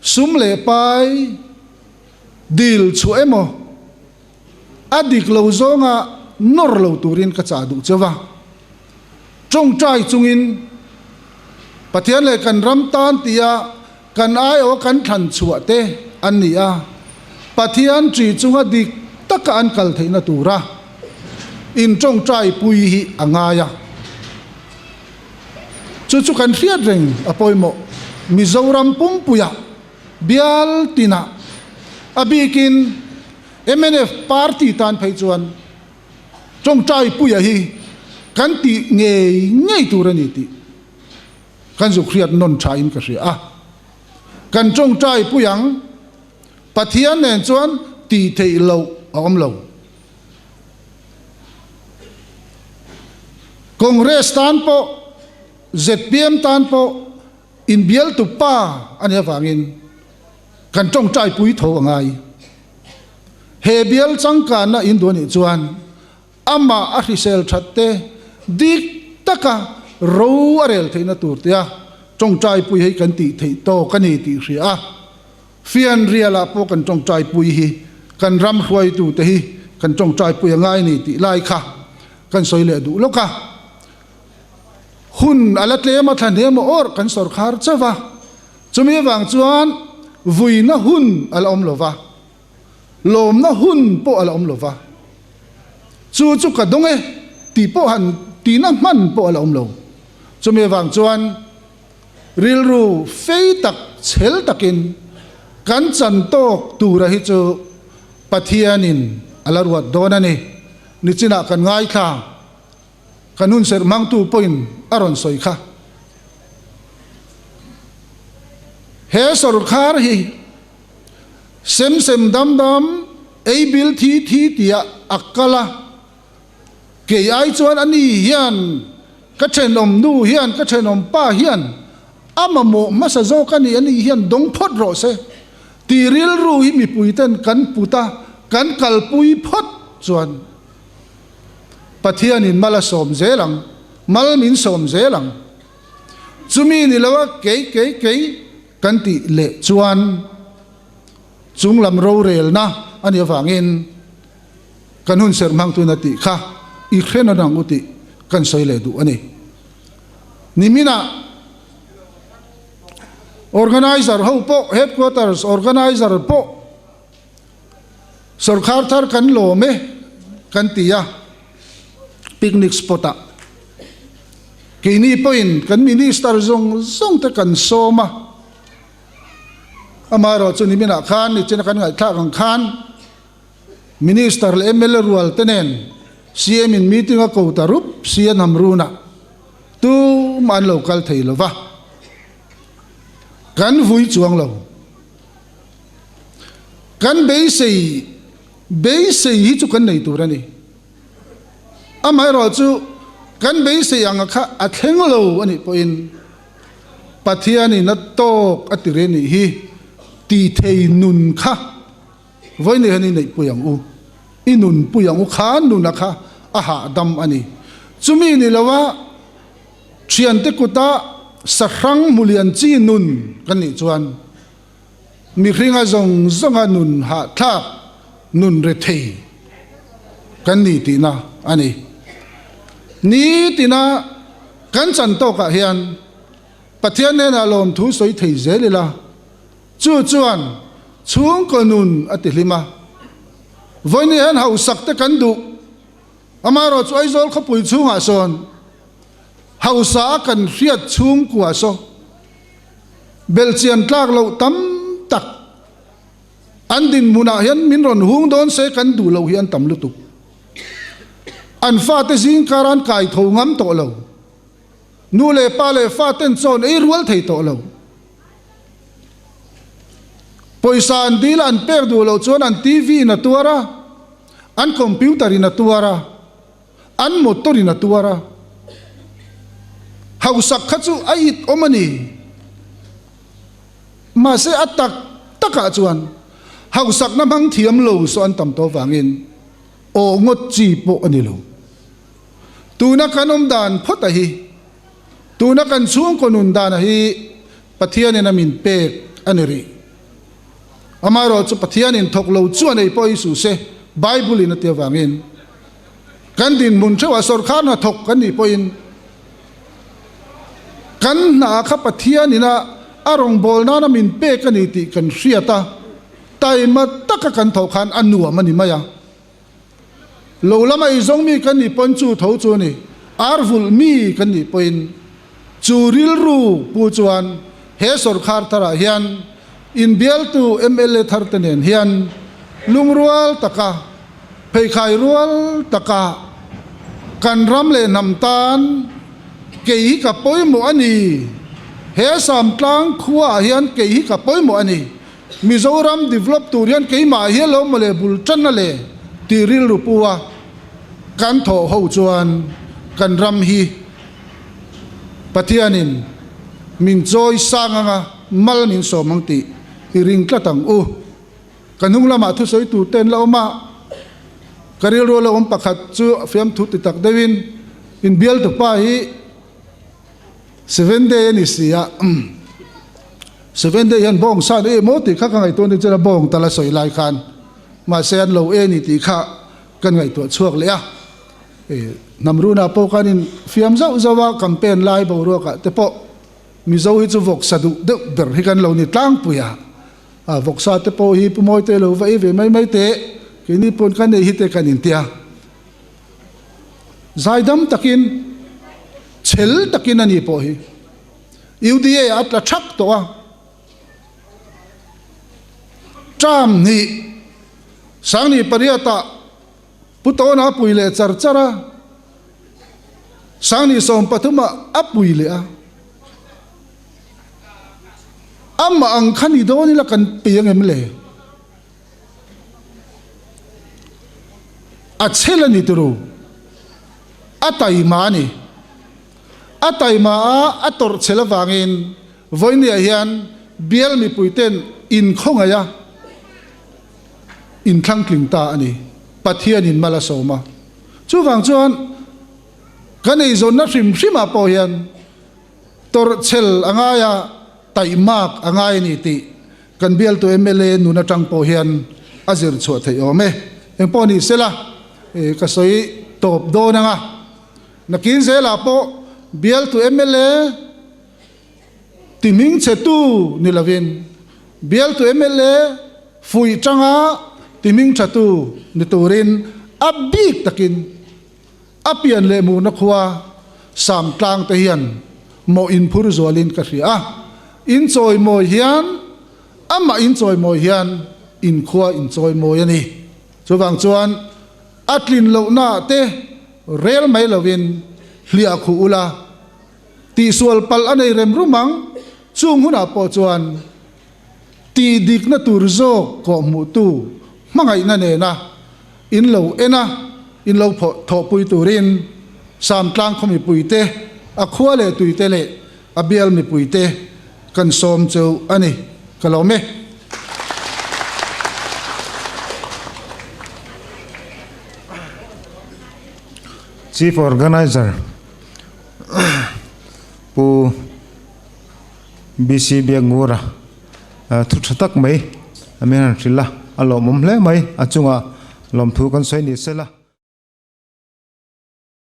sum leh pai dil chhuah emaw a dik lo zawnga nawr lo turin ka chah duh cheu va. Tawngtai chungin Pathian leh kan ram tan tia kan aiawh kan thlan chhuah te an ni a, Pathian ṭih chunga dik taka an kal theihna tura intawngtai pui hi a ngai a. Chu chu kan hriat reng a pawimawh. Mizoram pumpuiah bial tinah a bikin mnf party tan phei chuan tawngtai puia hi kan tih ngei ngei tur a ni tih kan zuk hriat nawn tha in ka hria a. Kan tawngtai pui ang, Pathian nen chuan tih theih loh a awm lo. Congress tan pawh, zpm tan pawh inbialtu pa a nih avangin kan tawngtai pui tho a ngai. He bial changkanna in duh a nih chuan amah a hrisel that te dik taka ro a rel theihna tur tia tawngtai pui hi kan tih theih tawk a ni tih hria a. Fianrialah pawh kan tawngtai pui hi kan ram hruaitute hi kan tawngtai pui a ngai a ni tih lai kha kan sawi leh duh lawk a. Hun a la tlem a thla hnem a awrh kan sawrkhar chauh va, chumi avang chuan vuina hun a la awm lo va, lawmna hun pawh a la awm lo va, chu chu ka dawng e tih pawh han tihna hman pawh a la awm lo. Chumi avang chuan rilru fei tak chhel takin kan chan tawk tura hi chu Pathianin a la ruat dawn a ni. Nichinah kan ngaithla. Kan hun serh hmangtu pawhin a rawn sawi kha. He sawrkhar hi sem sem dam dam, ei bil thi thi tia a kal a, kei ai chuan a ni hian ka thenawm nu hian ka thenawm pa hian a mamawh hmasa zawk a ni, a ni hian dawng phawt rawh se tih rilru hi mipuiten kan put a, kan kalpui phawt chuan Pathianin mal a sawm zel ang, mal min sawm zel ang. Chumi ni lo a kei kei kei kan tih leh chuan chunglam rorelna a nih avangin kan hun serh hmangtuin a tih kha i hre nawn ang u tih kan sawi leh duh a ni. Niminah Organizer ho pawh, Headquarters Organizer pawh, Sawrkhar thar kan lawm e kan ti a, picnic spot ah keini pawhin kan minister zawng zawng te kan sawm a, amaherawh chu niminah khan nichina kan ngaihthlak ang khan minister leh mla rual te nen CM in meeting a ko ta rup si a Namrun ah tumah an lo kal thei lo va, kan vui chuang lo. Kan beisei beisei hi chu kan nei tur a ni. Amaherawh chu kan beisei anga kha a thleng lo a nih pawhin Pathianin a tawk a ti reh nih hi ti thei nun kha vawiin hian i neihpui ang u, i nunpui ang u kha nuna kha a hahdam a ni. Chumi ni loa thiante kuta sahrang hmulian chi nun kan nih chuan Mihringa zawng zawnga nun hahthlak, nun rethei kan ni tihna a ni. Nitina kan chan tawkah hian Pathian hnenah lawmthu sawi thei zel ila, chu chuan chhungkaw nun a tihlim a. Vawiin hian hausak te kan duh, amaherawhchu Aizawl khawpui chhungah sawn hausa a kan hriat chhungkua saw, Belhchian tlak loh tam tak an dinhmunah hian min rawn hung dawn se kan duh loh hi an tam lutuk. An fate zingkar an kai tho ngam tawh lo. Nu leh pa leh faten chawn ei rual thei tawh lo. Pawisa an dil a an pek duh loh chuan an TV in a tuar a, an computer in a tuar a. An motor in a tuar a, hausak kha chu a it awm a ni. Mahse a tak takah chuan hausakna hmang thiam lo saw an tam tawh vangin aw ngawt chi pawh a ni lo. Tuna kan awm dan phawt a hi, tuna kan chhungkaw nun dan a hi Pathianin a min pek a ni rih. Amaherawhchu Pathianin thawk lo chuan ei pawh hi suh se, Bible in a ti avangin kan dinhmun theuhah sawrkar hna thawk kan nih pawhin kan hna kha Pathianin a a rawngbâwl nana min pek a ni tih kan hriat a, taima taka kan thawh khan a nuam a ni mai a. Lo lama eizawng mi kan nih pawhin chu tho chu a ni, ar vulh mi kan nih pawhin chu rilru pu chuan he sawrkhar tharah hian inbialtu mla thar te nen hian lungrual taka, pheikhai rual taka kan ram leh hnam tan kei hi ka pawimawh a ni, he Samtlang khuaah hian kei hi ka pawimawh a ni. Mizoram develop tur hian keimah hi lo maw le bul tanna le tih rilru pu a kan thawh ho chuan kan ram hi Pathianin min chawi sang anga mal min sawm ang tih i ring tlat ang u. Ka hnung lamah thusawi tur te an la awm a, ka rilru a lo awm pakhat chu fiamthu ti tak deuhin inbialtupa hi Seven day a ni si a, Seven day hian bawng san e maw tih kha ka ngaihtuah ni chuan a bawng tal a sawi lai khan mahse an lo e ni tih kha kan ngaihtuah chhuak leh a. Hnam runah pawh khan in fiam zauh zauh a, campaign lai boruakah te pawh Mizo hi chu vawksa duh deuh ber hi kan lo ni tlangpui a, vawksa te pawh hi Pu Mawite lo va ei ve mai mai teh, keini pawn kan ei hi te kan intia. Zaidam takin, chhel takin a ni pawh hi UDA a tla thak tawh a, term hnih Sangni pariatah Pu Tawna a pui leh char char a, Sangni sawmpathumah a pui leh a, amah ang kha ni dawn ila kan pe ang em le? A chhel a ni turu. A taima a ni. A taima a, a tawrh chhel avangin vawinia hian bial mipuiten inkhawngaih a, inthlangtling ta a ni. Pathianin mal a sawm a. Chuvang chuan kan eizawnna hrim hrimah pawh hian tawrh chhel a ngai a, taihmak a ngai a ni tih Kan bialtu mla nun atang pawh hian a zir chhuah theih awm e. Eng pawh ni sela, ka sawi tawp dawn ang a. Nakin zelah pawh bialtu mla ti hming chhe tu ni lovin bialtu mla fuih tanga ti hming tha tu ni turin a bik takin a pian leh murna khua Samtlang te hian mawh inphur zualin ka hria a, inchawimawi hian amah inchawimawi hian inkhua inchawimawi a ni. Chuvang chuan a tlin lohnaah te rel mai lovin hliah khuh ula, tihsual palh a nei rem rum ang, chung hunah pawh chuan tih dikna tur zawk kawhhmuhtu hmangaihna nena in lo en a, in lo thawhpui turin Samtlang khaw mipuite, a khua leh tuite leh a bial mipuite kan sawm cheu a ni. Ka lawm e. Chief Organiser Pu BC Biakngura thu tha tak mai a min han hrilh a, a lawmawm hle mai. A chungah lawmthu kan sawi ni sela.